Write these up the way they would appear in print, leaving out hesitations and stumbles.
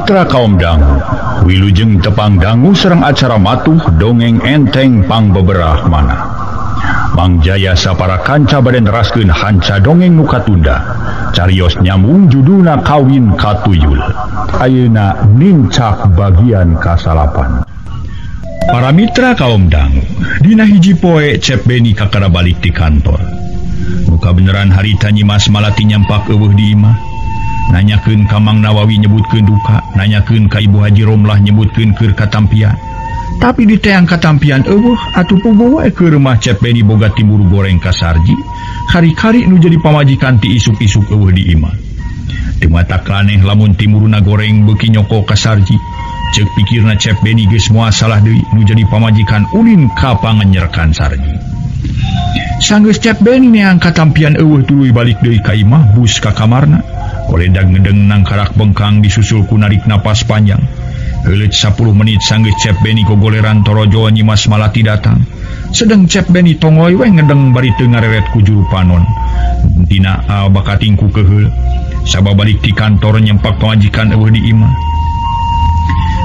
Mitra kaum dangu, wilujeng tepang dangu sareng acara matuh dongeng enteng pangbeberah mana. Mang Jaya sapara kanca bade neraskeun hanca dongeng nu katunda. Carios nyambung judulna Kawin Katuyul. Ayeuna nincak bagian kasalapan. Para mitra kaum dangu, dina hiji poe Cep Beni kakara balik ti kantor. Nu kabeneran harita Nyimas Malati nyampak eueuh di imah. Nanyakeun ka Mang Nawawi nyebutkeun duka, nanyakeun ka Ibu Haji Romlah nyebutkeun keur katampian. Tapi diteang katampian eueuh atuh puguh we keur mah Cep Beni boga timur goreng ka Sarji. Kari-kari nu jadi pamajikan ti isuk-isuk eueuh di imah. Teu matak aneh lamun timuruna goreng beuki nyoko ka Sarji. Ceuk pikirna Cep Beni geus moal salah deui nu jadi pamajikan ulin ka pangenyerkan Sarji. Sanggeus Cep Beni neang katampian eueuh tuluy balik deui ka imah bus ka kamarna. Kolendag ngedeng nangkarak bengkang disusul ku narik napas panjang. Heuleut 10 menit sanggeus Cep Beni gogoleran torojo Nyimas Malati datang. Sedeng Cep Beni tongoy we ngedeng bari teu ngareret ku juru panon. Dina bakating ku keheul. Sabab balik ti kantor nyempak pamajikan eueuh di imah.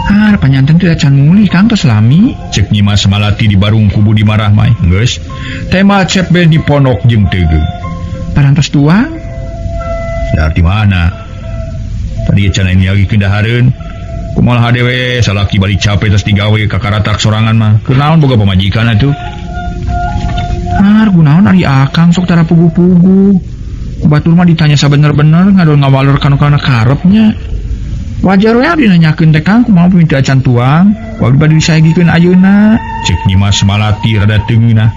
Ah, panyanten teh can mulih Kang tos lami. Ceuk Nyimas Malati di barung ku Budi Marahmai. Geus, tema Cep Beni ponok jeung teugeung. Parantos tuang. Dari mana? Tadi can ini lagi kendahareun. Kumaha dewe salaki balik capek terus digawe kakaratak sorangan mah. Kunaon boga pamajikan atuh? Ah, kunaon ari akang sok tara pugu-pugu. Batur mah ditanya sabener-bener ngadon ngawaler kanu kana karepnya. Wajar we abdi nanyakeun teh Kang kumaha pun teu acan tuang. Wabdi bade disayagikeun ayeuna. Ceuk Nyimas Malati rada teu ngeunah.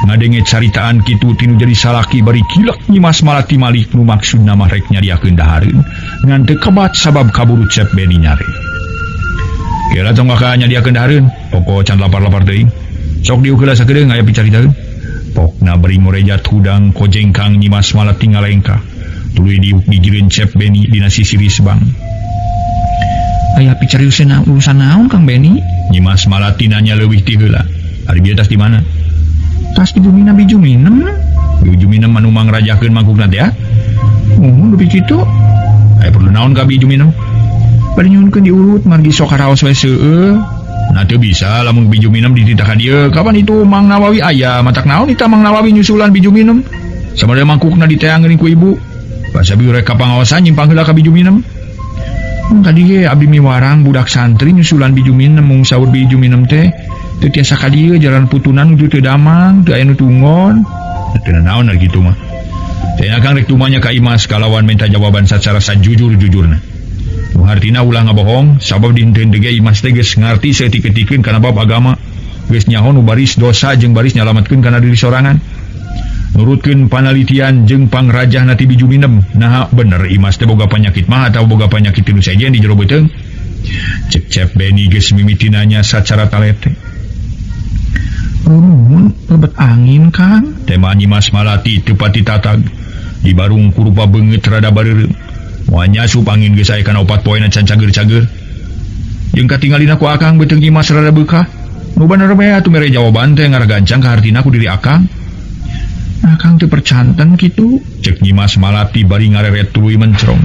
Ngadenge caritaan kitu tinu jadi salaki bari kilek Nyimas Malati malik nu maksudna mah rek nyariakeun dahareun ngan teu kebat sabab kaburu Cep Beni nyare. Kira tong ka nyadiakeun dahareun, pokok can lapar-lapar teuing. Sok diuk heula sakedeung aya picaritaeun. Pokna bari ngorejat hudang kojengkang Nyimas Malati ngalengkah. Tuluy diuk dijireun Cep Beni dina sisi risbang. Aya picariuseun urusan naon Kang Beni? Nyimas Malati nanya leuwih ti heula. Ari bieu tas di mana? Tas di bumi Nabi Juminem. Bi Juminem anu mangrajakeun mangkukna teh ya? Muhun dupi kitu. Aya perlu naon ka Bi Juminem? Bade nyuhunkeun diurut margi sok karaos we seueuh. Nah teu bisa lamun Bi Juminem dititah ka dieu. Kapan itu Mang Nawawi aya? Matak naon eta Mang Nawawi nyusulan Bi Juminem? Samade mangkukna diteangeun ku ibu. Basa bi rek ka pangaosan nyimpang heula ka Bi Juminem. Tadi ge abdi miwarang budak santri nyusulan Bi Juminem mung saur Bi Juminem teh teu tiasa ka dieu jalan putunan nuju teu damang teu aya nu tunggon. Teu naon ari kitu mah. Teh akang rek tumanya ka Imas kalawan minta jawaban sacara sajujur-jujurna. Nu hartina ulah ngabohong sabab dinten deui ge Imas teh geus ngarti saeutik-eutikeun kana bab agama. Geus nyaho nu baris dosa jeung baris nyalametkeun kana diri sorangan. Nurutkeun panalitian jeung pangrajahna ti Bi Juminem. Naha bener Imas teh boga panyakit mah atawa boga panyakit nu sejen di jero beuteung. Cek Cep Beni geus mimiti nanya sacara talete. Nuhun lebet angin Kang. Tema Nyimas Malati teu pati tatag. Di barung kurupa beungeut rada bareureum. Moal nyasup angin geus aya kana opat poena can cager-cager. Jeung katingalina ku akang beuteung Imas rada beukah. Nu bener we atuh mere jawaban teh ngaragancang ka hartina ku diri akang. Akang teu percanten kitu. Ceuk Nyimas Malati bari ngareret tuluy mencrong.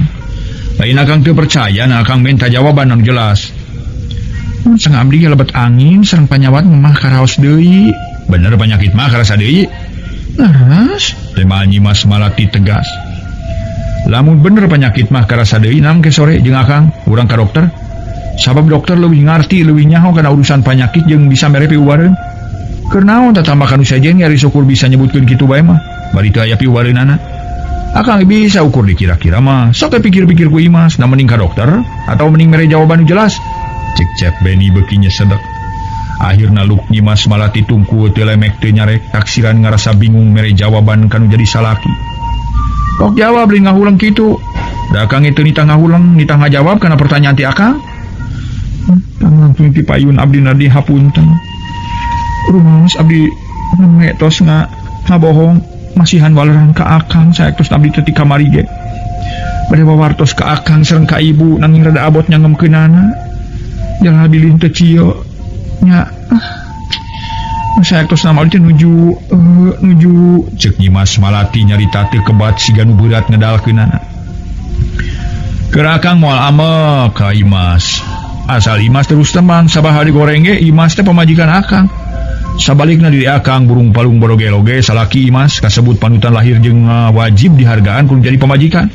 Lain akang teu percaya na akang minta jawaban anu jelas. Sang abdi ge lebet angin sareng panyawat mah karaos deui. Bener panyakit mah karasa deui. Leres? Tema Nyimas Malati tegas. Lamun bener panyakit mah karasa deui nam ke sore jeung akang urang ka dokter. Sabab dokter leuwih ngarti leuwih nyaho kana urusan panyakit jeung bisa mere piuwareun. Keur naon tatambah kanu sejen ari syukur bisa nyebutkeun kitu bae mah. Bari teu aya piuwareunana. Akang bisa ukur dikira-kira mah. Sok pikir-pikir ku Imas, nah mending ka dokter atau mending mere jawaban nu jelas. Cek Cep Beni beuki nyesedek. Akhirna luk Nyimas Malati tungku teu lemek teu nyarek taksiran ngarasa bingung mere jawaban kanu jadi salaki. Kok jawab li ngahuleng kitu? Da akang itu nitah ngahuleng, nitah ngajawab kana pertanyaan ti akang. Tang langsung ti payun abdi nadi hapunten. Rumaos abdi nenge tos ngabohong masihan waleran ka akang saektos abdi teh ti kamari ge. Bade wawartos ka akang sareng ka ibu nanging rada abot nyangemkeunana. Jalan bilih teu cieu nya. Saektos nama abdi teh nuju nuju ceuk Nyimas Malati nyarita teu kebat siga nu beurat ngedalkeunana. Keur akang moal amek ka Imas. Asal Imas terus teman sabaha digoreng ge Imas teh pamajikan akang. Sabalikna diri akang burung palung boroge-loge salaki Imas kasebut panutan lahir jeung wajib dihargaan kudu jadi pamajikan.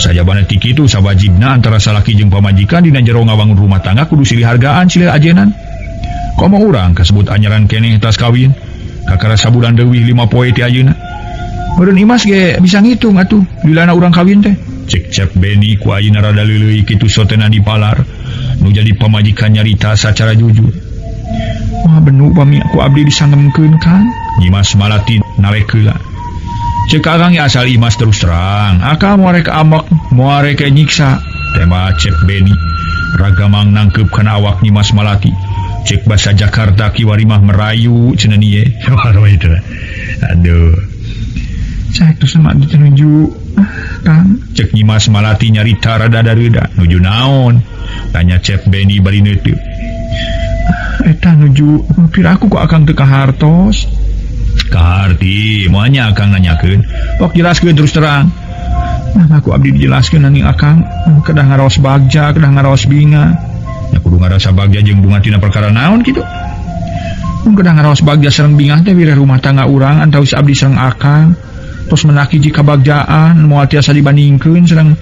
Sajabana ti kitu sawajibna antara salaki jeung pamajikan dina jero ngawangun rumah tangga kudu silih hargaan silih ajenan. Komo urang kasebut anyaran keneh tas kawin kakara sabulan leuwih 5 poe ti ayeuna. Meureun Imas ge bisa ngitung atuh dilana urang kawin teh. Cek Cep Beni ku ayeuna rada leuleui kitu sotena dipalar nu jadi pamajikan nyarita sacara jujur. Wah benu pami ku abdi disangemkeun kan. Nyimas Malati narek heula. Cek akang ya asal Imas terus terang, akang moal rek amek, moal rek nyiksa. Tema Cep Beni ragamang nangkep kana awak Nyimas Malati. Cek basa Jakarta kiwari mah merayu cenah ieu. Itu. Aduh. Cek terus mah dituju Kang. Cek Nyimas Malati nyarita rada dareuda. Nuju naon? Tanya Cep Beni bari neuteuk. Eta nuju piraku ku akang teu kahartos. Kaharti, moalnya akang nanyakeun. Pok jelaskeun terus terang. Nah, aku abdi dijelaskeun nanging akang kedah ngaraos bagja, kedah ngaraos binga. Nya kudu ngarasa bagja jeung bunga tina perkara naon kitu. Mun kedah ngaraos bagja sareng bingah teh wireh rumah tangga urang antawis abdi sareng akang. Tos menaki jika bagjaan moal tiasa dibandingkeun sareng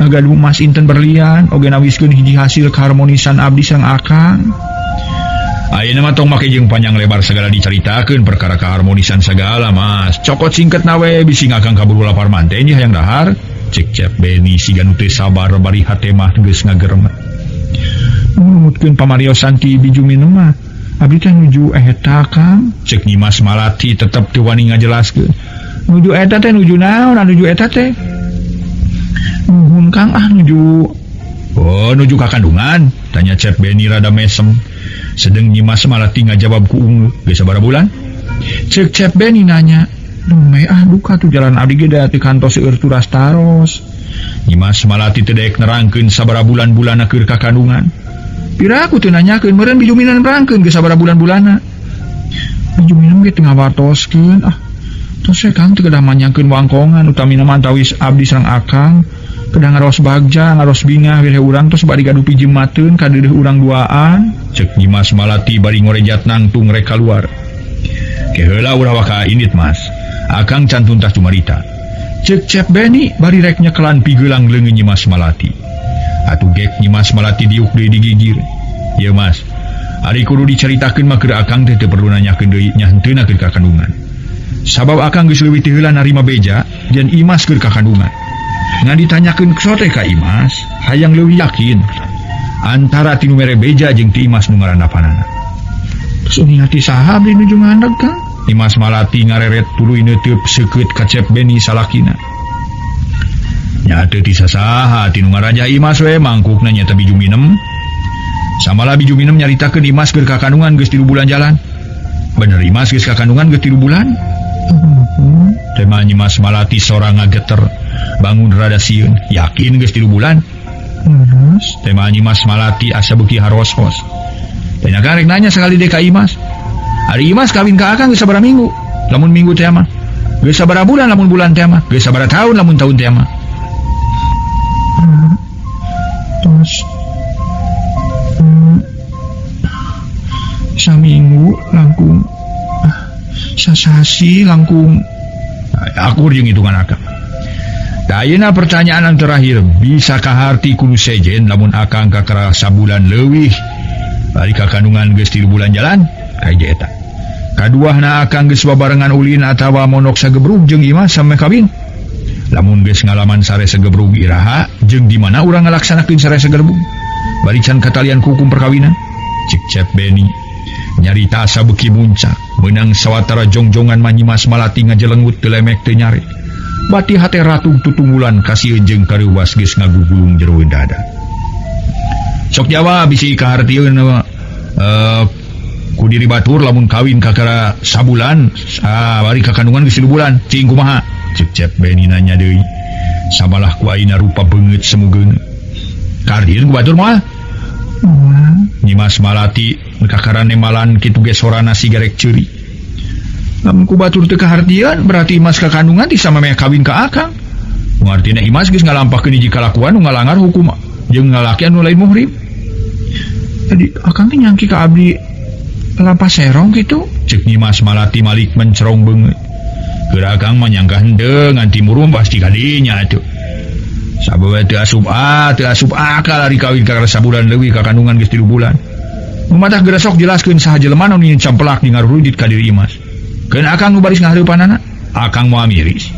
gaduh emas inten berlian oge nawiskeun hiji hasil keharmonisan abdi sareng akang. Ayeuna mah tong make jeung panjang lebar segala dicaritakeun perkara keharmonisan segala Mas. Cokot singket na we bisi ngakang kaburu lapar manten nya hayang dahar. Cek Cep Beni siga nu teu sabar bari hate mah geus ngageremet. Numutkeun pamariosan ti Biju Minum mah abdi teh nuju eta Kang. Cek Nyimas Malati tetep teu wani ngajelaskeun. Nuju eta teh nuju naon nuju eta teh? Nuhun Kang ah nuju. Oh nuju ka kandungan? Tanya Cep Beni rada mesem. Sedeng Nyimas Malati ngajawab ku ungu. Geus sabaraha bulan? Cek Cep Beni nanya. Dumeh ah duka tuh jalan abdi ge da teu kantos seueur turas taros. Nyimas Malati teu daek nerangkeun sabaraha bulan-bulanna keur ka kandungan. Piraku teu nanyakeun meureun Bijuminan nerangkeun geus sabaraha bulan-bulanna. Bijuminan ge teu ngawartoskeun ah. Tos we Kang teu kedah manyangkeun wangkongan utamina mah antawis abdi sareng akang. Kedah ngaros bagja, ngaros bingah wireh urang tos bari gaduh pijemateun ka deudeuh urang duaan. Cek Nyimas Malati bari ngorejat nangtung rek kaluar. Ke heula ulah waka indit Mas. Akang can tuntas cumarita. Cek Cep Beni bari rek nyekelan pigelang leungeun Nyimas Malati. Atuh gek Nyimas Malati diuk deui digigir. Ieu Mas, ari kudu dicaritakeun mah keur akang teh teu perlu nanyakeun deui nya henteuna keur ka kandungan. Sabab akang geus leuwih ti heula narima beja jeung Imas keur ka kandungan. Ngan ditanyakeun sote ka Imas, hayang leuwih yakin antara ti nu mere beja jeung ti Imas nu ngarandapanana. Terus uning hati saha abdi nuju ngandeg Kang? Nyimas Malati ngareret tuluy neuteub seukeut ka Cep Beni salakina. Nya teu ti sasaha ti nu ngaraja Imas we mangkukna nya teh Biju Minem. Samalah Biju Minem nyaritakeun Imas keur ka kandungan geus 3 bulan jalan. Bener Imas geus ka kandungan geus 3 bulan? Tema Nyimas Malati sorang ngageter bangun rada sieun, yakin geus 3 bulan. Terus tema Nyimas Malati asa beuki haros-hos. Tanya karek nanya sekali deh ka Imas. Ari Imas kawin ka akang geus sabaraha minggu? Lamun minggu teh mah. Geus sabaraha bulan lamun bulan teh mah. Geus sabaraha tahun lamun tahun teh mah. Terus saminggu langkung sasasi langkung akur jeung hitungan akang. Tah ayeuna pertanyaan terakhir, bisa kaharti kudu sejen lamun akang kakara sabulan leuwih bari ka kandungan geus 3 bulan jalan kaje eta. Kaduahna akang geus babarengan ulin atawa monok sagebrug jeung Imas sampe kawin. Lamun geus ngalaman sare sagebrug iraha jeung di mana urang ngalaksanakeun sare sagebrug? Bari can katalian hukum perkawinan. Cek Cep Beni nyarita asa beuki muncak meunang sawatara jongjongan mah Nyimas Malati ngajelengut teu lemek teu nyare. Bati hate ratu tutunggulan kasieun jeung kareuwas geus ngagugulung jero dada. Sok jawab bisi kahartieun ku diri batur lamun kawin kakara sabulan bari ka kandungan geus 3 bulan cing kumaha? Cek Cep Beni nanya deui. Sabalah ku ayeuna rupa beungeut semugeun. Kahartieun ku batur moal? Nyimas Malati kakara nemalan kitu ge sorana sigarek ceuri. Lamun ku batur teu kahartieun berarti Imas ka kandungan ti samemeh kawin ka akang. Nu artina Imas geus ngalampahkeun hiji kalakuan nu ngalangar hukum jeung ngalaki anu lain muhrim. Jadi akang teh nyangki ka abdi lampah serong kitu? Cek Nyimas Malati malik mencerong beungeut. Keur akang mah nyangka henteu nganti murum pasti kadinya atuh. Sabab teu asup teu asup akal ari kawin ka sabulan leuwih ka kandungan geus 3 bulan. Matak geura sok jelaskeun saha jelema nu nyieun campelak di ngarurujit ka diri Imas. Keun akang nu baris ngahareupanana, akang moal miris.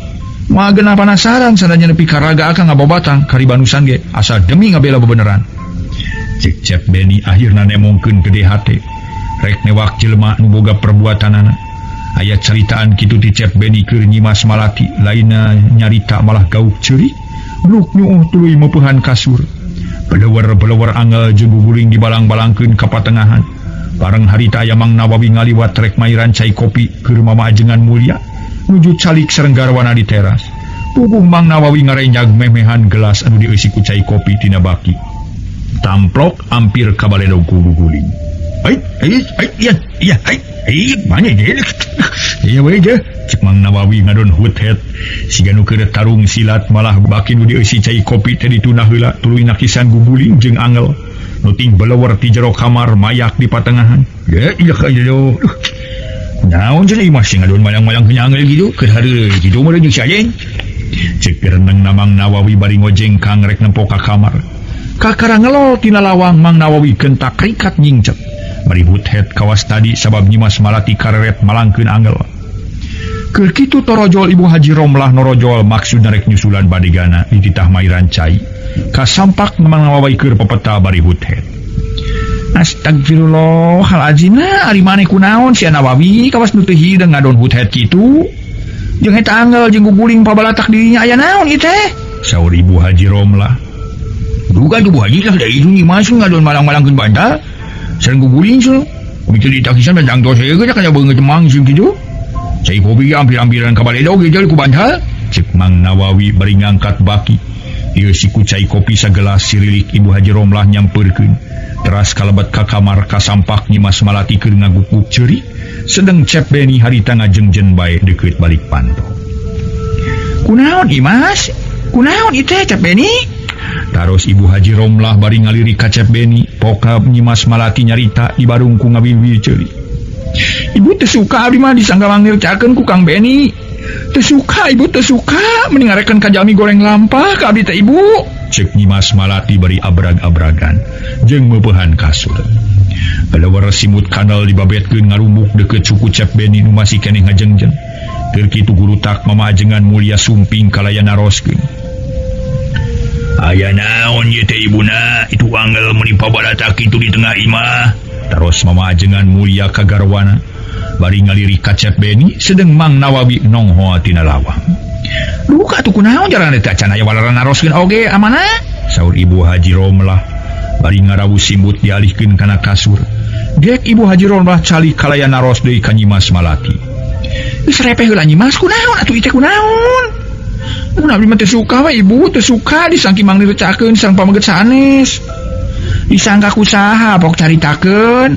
Moal genah panasaran sadaya nepi ka raga akang ngabobatang karibanusan ge asa demi ngabela bebeneran. Cek Cep Beni akhirna nemongkeun gede hate. Rek newak jelema nu boga perbuatanana. Aya caritaan kitu ti Cep Beni keur Nyimas Malati, lainna nyarita malah gauk ceurik. Bluk nyuuh tuluy meupehan kasur. Belewer-belewer angel jeung guguling dibalang-balangkeun ka patengahan. Bareng harita aya Mang Nawawi ngaliwat rek mairan cai kopi keur mama ajengan mulia nuju calik sareng garwana di teras. Puguh Mang Nawawi ngarenjag memehan gelas anu dieusi ku cai kopi tina baki. Tamplok ampir ka baledog ku guguling. Ai ai ai iya iya ai ai mana je? Iya we je. Cek Mang Nawawi ngadon hut-het siga nu keur tarung silat malah baki nu dieusi cai kopi teh ditunah heula tuluy nakisan guguling jeung angel nu ting belewer ti jero kamar mayak di patengahan. Ye iya ka ieu. Naon cenah imah sing ngadon malang-malang heunya angel kitu keur hareureun kitu mah jeung si Ajeng. Cek reneng na Mang Nawawi bari ngojengkang rek nempo ka kamar. Kakara ngelol tina lawang Mang Nawawi gentak rikat nyingcet. Bari hut-het kawas tadi sabab Nyimas Malati kareret malangkeun angel. Keur kitu torojol Ibu Haji Romlah norojol maksudna rek nyusulan badegana dititah mairan cai. Kasampak Mang Nawawi keur pepeta bari hut-het. Astagfirullahalazim, ari maneh kunaon sia Nawawi kawas nu teu hideung ngadon hut-het kitu. Jeung eta angel jeung guguling pabalatak dirinya aya naon ieu teh? Saur Ibu Haji Romlah. Duga tuh Bu Haji lah da itu Nyimas ngadon malang-malangkeun bantal. Sareng guguling cenah. Mikir ditakisan dan tos ge kana beungeut mang sing kitu. Cai kopi ampir-ampiran ka baledog ge ku bantal. Cek Mang Nawawi bari ngangkat baki. Ieu siku cai kopi sagelas sirilik Ibu Haji Romlah nyampeurkeun. Teras kalebet ka kamar kasampak Nyimas Malati keur ngagukuk ceurik. Sedeng Cep Beni harita ngajengjen bae deukeut balik panto. Kunaon Imas? Kunaon ieu teh Cep Beni? Taros Ibu Haji Romlah bari ngalirik ka Cep Beni, poka Nyimas Malati nyarita di barung ku ngawiwi ceurik. Ibu teu suka abdi mah disangga mangircakeun ku Kang Beni. Teu suka ibu teu suka mending ngarekeun ka jalmi goreng lampah ka abdi teh ibu. Cek Nyimas Malati bari abrag-abragan jeung meupehan kasur. Belewer simut kanal dibabetkeun ngarumbuk deukeut suku Cep Beni nu masih keneh ngajengjen. Keur kitu gurutak mama ajengan mulia sumping kalayan naroskeun. Aya naon ieu teh ibuna, itu angel meuni pabalatak kitu di tengah imah. Taros mama ajengan mulia ka garwana bari ngalirik ka Cep Beni sedeng Mang Nawawi nonghoa tina lawang. Duka atuh kunaon jarang teh acan aya walaran naroskeun oge amana? Saur Ibu Haji Romlah bari ngarawu simbut dialihkeun kana kasur. Gek Ibu Haji Romlah calik kalayan naros deui ka Nyimas Malati. Geus repeh heula Nyimas kunaon atuh ieu teh kunaon? Mun abdi mah teu suka we ibu, teu suka disangki mangnirecakeun sareng pameget sanes. Disangka ku saha pok caritakeun.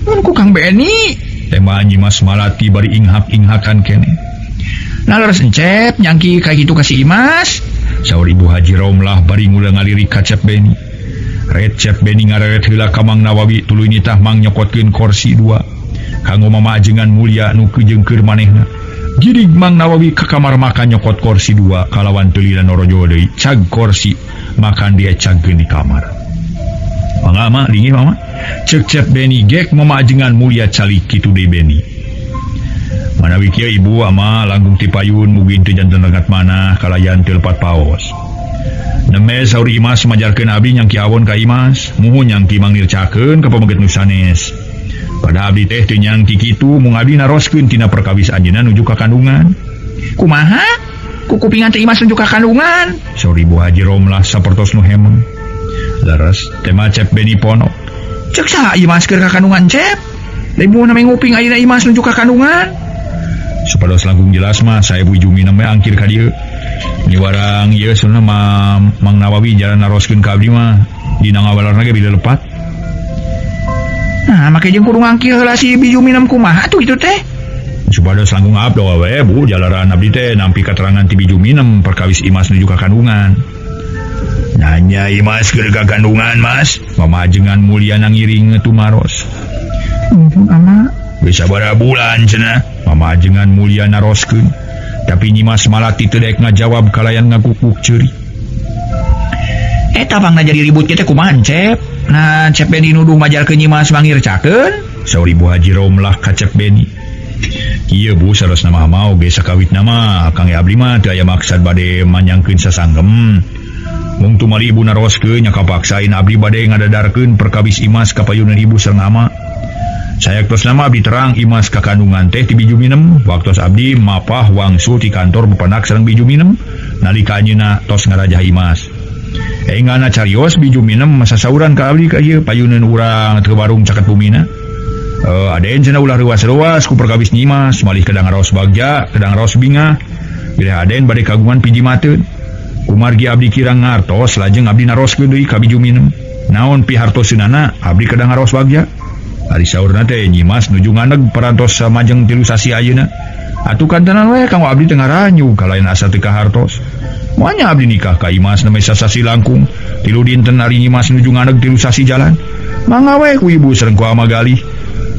Mun ku Kang Beni. Tema Nyimas Malati bari inghak-inghakan keneh. Nah leres encep nyangki kayak gitu ka si Imas. Saur Ibu Haji Romlah bari ngulang ngalirik ka Cep Beni. Ret Cep Beni ngareret heula ka Mang Nawawi tuluy nitah Mang nyokotkeun kursi dua. Kanggo mama ajengan mulia nu keujengkeur manehna. Girig Mang Nawawi ka kamar makan nyokot kursi dua kalawan teulina norojo deui cag kursi makan diecagkeun di kamar. Mangga mah linggih mama. Cek Cep Beni gek mama ajengan mulia calik kitu deui Beni. Manawi kieu ibu ama langkung ti payun mugi teu janten rengat manah kalayan teu lepat paos. Neme saur Imas majarkeun abdi nyangki awon ka Imas, muhun nyangki mangnircakeun ka pameget nu sanes. Pada abdi teh teu nyangki kitu mung abdi naroskeun tina perkawis anjeunna nuju ka kandungan. Kumaha? Ku kupingan teh Imas nuju ka kandungan? Saur Ibu Haji Romlah sapertos nu hemeng. Leres tema Cep Beni ponok. Cek saha Imas keur ka kandungan Cep? Da ibu name nguping ayeuna Imas nuju ka kandungan. Supados langkung jelas mah saya Bu Jumi name angkir ka dieu. Niwarang ieu sunna Mang Nawawi jalan naroskeun ka abdi mah dina ngawalarna ge bila lepat. Nah, make jeung kudu ngangkir heula si Bi Jumi nam kumaha tuh itu teh? Supados langkung abdo we Bu jalaran abdi teh nampi katerangan ti Biju Minem perkawis Imas nuju ka kandungan. Nanya Imas keur ka kandungan Mas. Mamajengan Mulyana ngiring tumaros. Muhun ama. Geus sabaraha bulan cenah. Mamajengan Mulyana naroskeun. Tapi Nyimas Malati teu daek ngajawab kalayan ngakukuk ceuri. Eta pangna jadi ribut kieu teh kumaha Cep? Nah Cep Beni nuduh majarkeun Nyimas mangircakeun. Saur Ibu Haji Romlah ka Cep Beni. Ieu Bu sarosna mah mau ge sakawitna mah Kang Abdi mah teu aya maksad bade manyangkeun sasanggem. Mung tumali ibu naroskeun nya kapaksain abdi bade ngadadarkeun perkawis Imas ka payunan ibu sareng ama. Sayaktosna mah abdi terang Imas ka kandungan teh ti Biju Minem. Waktos abdi mapah wangsul ti kantor bepenak sareng Biju Minem nalika anjeunna tos ngarajah Imas. Engana carios Biju Minem sasauran ka abdi ka ieu payunan urang teu warung caket bumina. Aden cenah ulah reuas-reuas ku perkawis Nyimas malih kedang raos bagja, kedang raos bingah. Bilih aden bade kagungan pijimateun. Kumargi abdi kirang ngartos lajeng abdi naroskeun deui ka Biju Minem. Naon pihartoseunana abdi kedang raos bagja. Ari saurna teh Nyimas nuju nganeg parantos samajeng 3 sasi ayeuna. Atuh kantenan we kanggo abdi teu ngaranyu kalayan asa teu kahartos. Moanya abdi nikah ka Imas nembe sasasi langkung. 3 dinten ari Nyimas nuju nganeg 3 sasi jalan. Mangga we ku ibu sareng ku ama galih.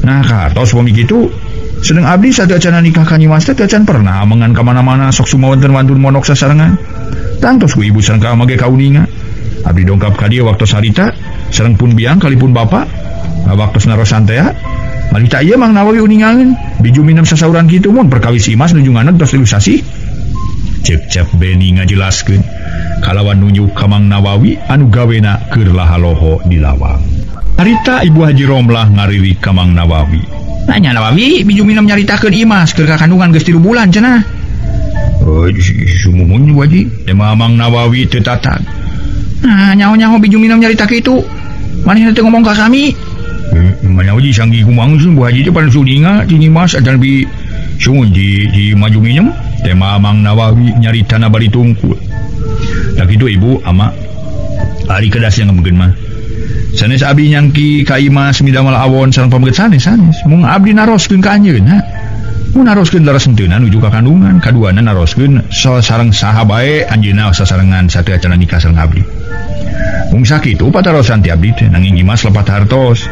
Nah kahartos pami kitu sedeng abdi sateuacanna nikah ka Nyimas teh teu acan pernah amengan ka mana-mana sok sumawonten wantun monok sasarengan. Tangtos ku ibu sareng ka ama ge kauninga. Abdi dongkap ka dieu waktos harita sareng pun biang kalipun bapa. Waktos narosan teh malita ieu Mang Nawawi uningangeun Biju Minem sasauran kitu mun perkawis Imas nuju nganeg tos 3 sasih. Cek Cep Beni ngajelaskeun kalawan nunjuk ka Mang Nawawi anu gawena keur lahaloho di lawang. Harita Ibu Haji Romlah ngaririk ka Mang Nawawi. Nanya Nawawi, Biju Minem nyaritakeun Imas keur ka kandungan geus 3 bulan cenah. Sumuhun Bu Haji, teh Mang Nawawi teu tatag. Nah, nyaho-nyaho Biju Minem nyarita kitu. Manehna teu ngomong ka kami. Mana uji sanggi kumang Bu Haji teh pan suninga ti Nyimas acan bi sumuhun di Maju Minem, teh Mang Nawawi nyaritana bari tungkul. Tah kitu Ibu ama ari kedas yang ngemegeun mah. Sanes abdi nyangki ka Imas midamel awon sareng pameget sanes sanes. Mung abdi naroskeun ka anjeunna. Mun naroskeun leres henteuna nuju ka kandungan, kaduana naroskeun sareng saha bae anjeunna sasarengan sateuacanna nikah sareng abdi. Mung sakitu patarosan ti abdi teh nanging Imas lepat hartos.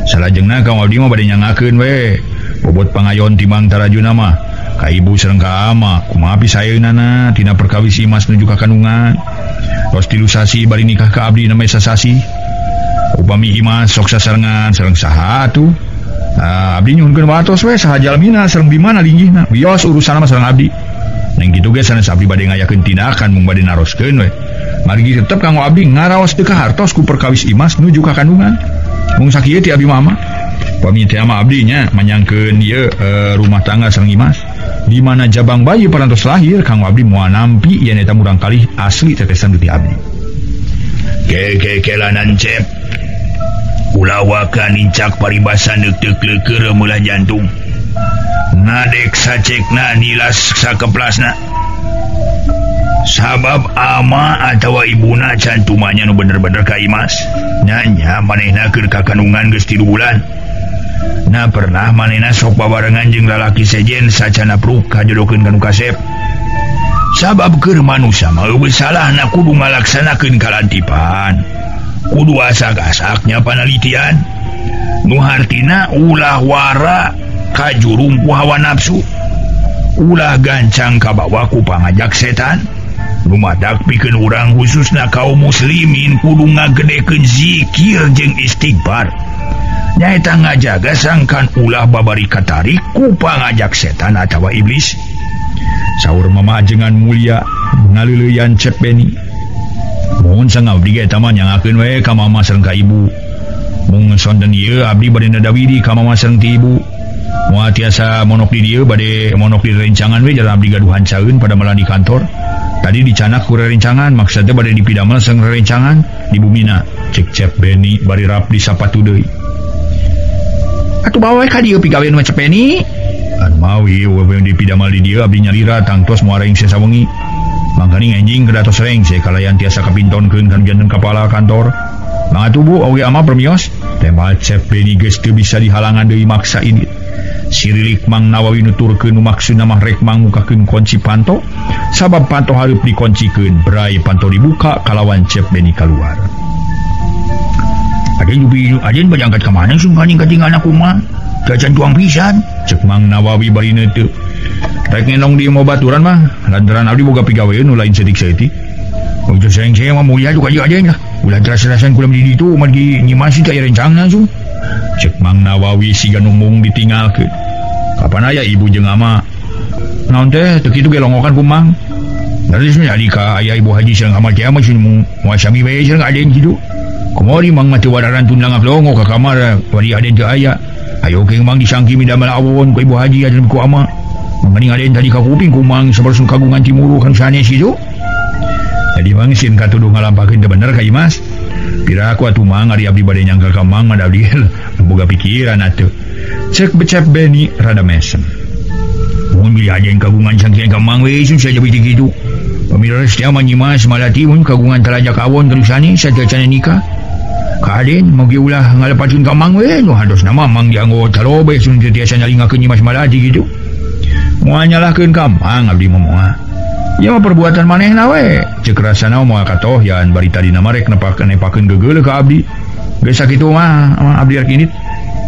Salajengna ka abdi mah bade nyangakeun we. Bobot pangayon timbang tarajuna mah ka ibu sareng ka ama kumaha pisaeunana tina perkawis Imas nuju ka kandungan. Tos 3 sasi bari nikah ka abdi namanya sasasi. Upami Imas sok sasarengan sareng saha atuh. Abdi nyuhunkeun watos we saha jalmina sareng di mana linggihna. Wios urusanna mah sareng abdi. Neng kitu ge sanes abdi bade ngayakeun tindakan mung bade naroskeun we. Margi tetep kanggo abdi ngaraos teu kahartos ku perkawis Imas nuju ka kandungan. Mung sakieu ti abdi mah. Pami teh mah abdi nya manyangkeun ieu rumah tangga sareng Imas. Di mana jabang bayi parantos lahir kanggo abdi moal nampi yen eta murang kalih asli tetesan ti abdi. Ke-ke-kelanan Cep. Ulawakan nincak paribasan deuk-deuk meulah jantung. Ngadek sacekna nilas sakeplasna. Sabab ama atawa ibuna cantumanya nu bener-bener ka Imas. Nanya manehna keur ka kandungan geus 3 bulan. Nah pernah manehna sok babarengan jeung lalaki sejen sacana pruk kajodokeun ka nu kasep. Sabab keur manusa mah eueuh salahna kudu ngalaksanakeun kalantipan. Kudu asak-asaknya panalitian. Nu hartina ulah wara kajurung ku hawa nafsu. Ulah gancang kabawa ku pangajak setan. Nu madak pikeun urang khususna kaum muslimin kudu ngagedekeun zikir jeung istighfar. Nyaeta ngajaga sangkan ulah babari katarik ku pangajak setan atawa iblis. Saur mamajengan Mulia ngaleuleyan Cep Beni. Mohon sang abdi ge eta mah nyangakeun we ka mama sareng ka ibu. Mung sonten ieu abdi bade nadawidi ka mama sareng ti ibu. Moal tiasa monok di dieu bade monok di rencangan we jalan abdi gaduhan caeun pada malah di kantor. Tadi dicanak ku rerencangan maksudna bade dipidamel sareng rerencangan di bumina. Cek Cep Beni bari rap di sapatu deui. Atuh bawa we ka dieu pigawean mah Cep Beni. Anu mawi we dipidamel di dieu abdi nyalira tangtos moal rengse sawengi. Mangkaning enjing ke datos rengse kalayan tiasa kapintonkeun kan janten kepala kantor. Mangga tuh Bu oge ama permios. Tema Cep Beni geus teu bisa dihalangan deui maksa ini. Sirilik Mang Nawawi nuturkeun nu maksudna mah rek mangukakeun kunci panto sabab panto hareup dikoncikeun brai panto dibuka kalawan Cep Beni kaluar. Aden dupi aden bade angkat ka mana sun kaning katinggalna kumaha? Cacan tuang pisan. Cek Mang Nawawi bari neuteup. Rek ngenong di imah baturan mah lantaran abdi boga pigaweun nu lain setik-setik. Untuk sayang-sayang mah mulia tu kaji aden lah. Ulah teras-terasan kula di ditu margi nyimas teh aya rencangna sun. Cek Mang Nawawi siga numung ditinggalkeun. Kapan aya ibu jeung ama? Naon teh teu kitu ge longokan ku Mang. Dari sini adi ka aya ibu haji sareng ama teh mah sun moal sami bae sareng aden kitu. Kamari Mang mah teu wararan tundang longo ka kamar bari aden teu aya. Ayo keng Mang disangki midamel awon ku ibu haji aden ku ama. Mending aden tadi ka kuping ku Mang sabar sun kagungan cimuru kan sanes kitu. Jadi Mang sieun katuduh ngalampahkeun teu bener ka Imas. Pira aku atuh Mang ari abdi bade nyangka ka Mang mah abdi boga pikiran atuh. Cek becep Beni rada mesem. Mun bilih aden kagungan sangkian ka Mang we sun saja beuti kitu. Pamira teh mah Nyimas Malati mun kagungan talajak awon ka sani sateuacan nikah. Ka aden mogi ulah ngalepatkeun ka Mang we nu hadosna mah Mang dianggo talobe sun teu tiasa nyalingakeun Nyimas Malati kitu. Moal nyalahkeun ka Mang abdi mah moal. Ieu mah perbuatan manehna we. Cek rasana moal katohyan bari tadina mah rek nepakeun gegeuleuh ka abdi. Geus sakitu mah abdi rek indit.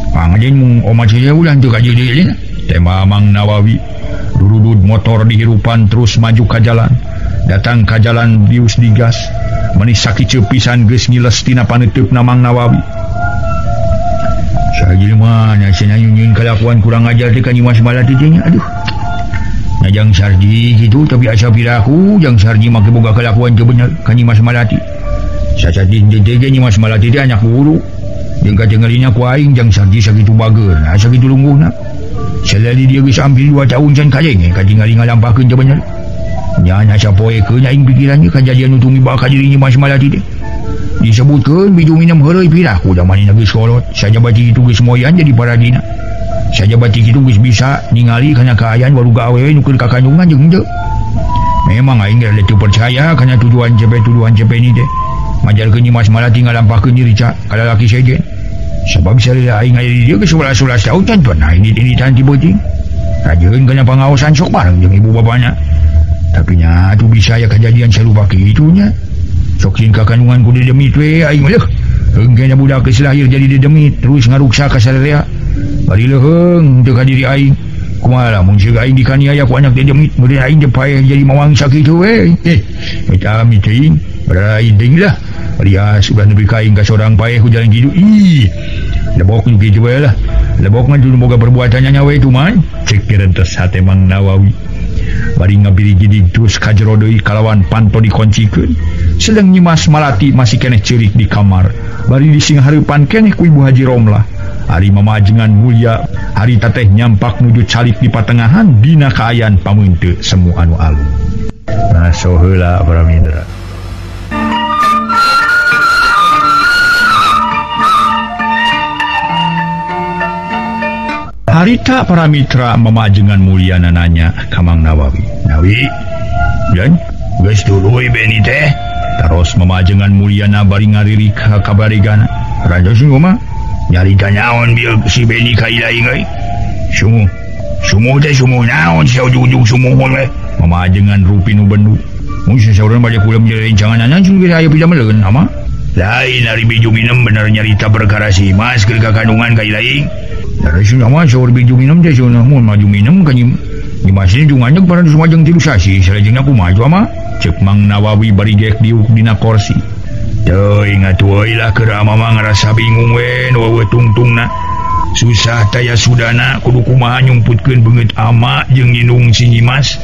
Pangajen mung omat saja ulah teu ka dieu deui. Tema Mang Nawawi durudud motor dihirupan terus maju ka jalan. Datang ka jalan dius digas. Meni sakieu pisan geus ngiles tina paneuteup-na Mang Nawawi. Sajelema nya cenah nyieun kalakuan kurang ajar teh ka Nyimas Malati teh nya. Aduh. Najang Sarji kitu tapi asa piraku jang Sarji make boga kalakuan teu bener ka Nyimas Malati. Sacadi teh ge Nyimas Malati teh anak guru. Jeung katingalina ku aing jang Sarji sakitu bageurna sakitu lungguhna. Salali dia geus hampir 2 tahun can kadenge katingali ngalampahkeun teu bener. Nya asa poekeun aing pikiran kajadian nu tumiba ka diri Nyimas Malati teh. Disebutkeun biju minum heureuy piraku da manehna geus kolot. Sajabati kitu geus moyan jadi paradina. Sajabati kitu geus bisa ningali kana kaayaan waruga awewe nu keur kakandungan jeung henteu. Memang aing geus teu percaya kana tuduhan cepe ni teh. Majarkeun Nyimas Malati ngalampahkeun diri ca ka lalaki sejen. Sabab salila aing aya di dieu geus 11 tahun can pernah indit-inditan ti beuting. Rajeun kana pangaosan sok bareng jeung ibu bapana. Tapi nya atuh bisa aya kajadian sarupa kitu nya. Sok sieun kakandungan ku didemit we aing mah leuh. Heungkeun budak geus lahir jadi didemit terus ngaruksa ka sararea. Bari leuheung teu ka diri aing. Kumaha lamun ceuk aing dikaniaya ku anak didemit meureun aing teh paeh jadi mawangsa kitu we. Eta ami teuing berai deui lah. Rias ulah nepi ka aing ka sorang paeh ku jalan kitu. Ih. Lebok nu kitu we lah. Lebok mah dulu boga perbuatannya nya we cuman cek rentes hate Mang Nawawi. Bari ngabiri-gidig terus ka jero deui kalawan panto dikoncikeun. Sedang Nyimas Malati masih keneh ceurik di kamar. Bari disinghareupan keneh ku Ibu Haji Romlah. Ari mamajengan mulya harita teh nyampak nuju calik di patengahan dina kaayaan pameunteuk semu anu alus. Nah so heula para mitra. Harita para mitra mamajengan mulia nanya ka Mang Nawawi. Nawi, dan geus tuluy Beni teh. Taros mamajengan mulyana bari ngaririk ka kabarigana. Raja sing mah nyarita naon bieu si Beni ka ilaing euy. Sumuh. Sumuh teh sumuh naon sia ujung-ujung sumuh we. Mamajengan rupi nu bendu. Mun sasaurna bade kula menjadi rencangan sun geus aya pidameleun ama. Lain ari biju minum bener nyarita perkara si Mas keur kakandungan ka ilaing. Dari sini mah saur biju minum teh saur mun maju minum ka Nyimas ini jeung anjeg para sumajeng tilu sasi salajengna kumaha ama. Cek Mang Nawawi bari geek diuk dina korsi. Teuing atuh euy lah keur ama mah ngarasa bingung we nu eueuh tungtungna. Susah taya sudana kudu kumaha nyumputkeun beungeut ama jeung nyindung si Nyimas.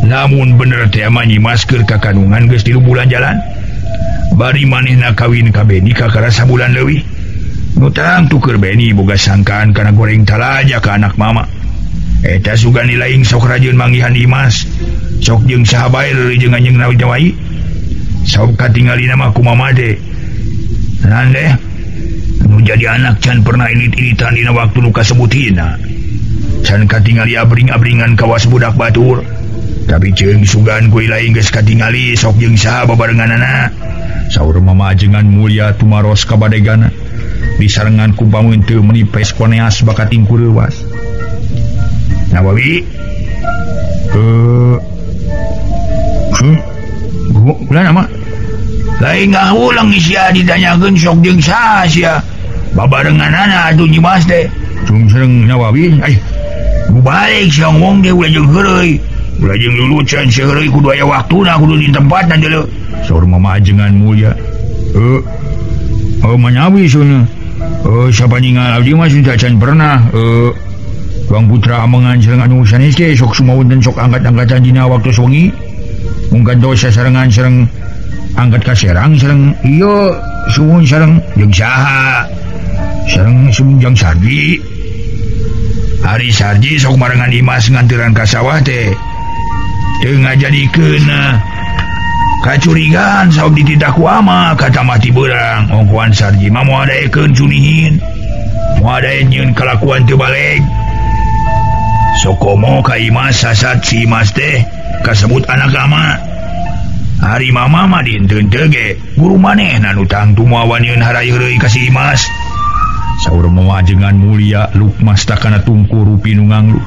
Namun bener teh ama Nyimas keur kakandungan geus 3 bulan jalan. Bari manehna kawin ka Beni kakara sabulan leuwih. Nu tangtu keur Beni boga sangkaan kana goreng talaja ka anak mama. Eta sugan lain sok rajin manggihan Imas. Sok jeung saha bae jeung anjeung Nawi. Sok katingalina mah kumaha teh. Nandeh nu jadi anak can pernah init-initan dina waktu nu kasebutina. Can katingali abring-abringan kawas budak batur. Tapi ceung sugan ku lain geus katingali sok jeung saha babarenganana. Saur mamajengan mulya tumaros ka badegana. Disarengan ku pameunteun meni pes koneas bakating kureuwas. Nawawi bulan ama lain ngahulang sia ditanyakeun sok jeung saha sia babarenganana atuh Nyimas teh sareng Nawawi ai balik sia ngomong teh ulah jeung heureuy ulah jeung lulucan sia heureuy kudu aya waktuna kudu di tempatna deuleu saur Mama Ajengan Mulya oh manawi sunah sapaningal abdi mah sudah can pernah Bang Putra amengan sareng anu sanes teh sok sumawonten sok angkat-angkatan dina waktu wengi mungkin dosa sarengan sareng angkat ka Serang sareng ieu suhun sareng jeung saha sareng Sumunjang Sarji Hari Sarji sok marengan Imas nganteran ka sawah teh teu ngajadikeun kacurigaan saub dititah ku ama kata mati beurang ongkoan Sarji mah moal daekeun cunihin moal daek nyieun kalakuan teu baleg sokomo ka Imas sasat si Imas teh kasebut anak ama hari mama mah dinten teu ge guru manehna nu tangtu moal wanieun harai-heureuy ka si Imas saur Mama Ajengan Mulya lukmas takana tungku rupi nu nganglu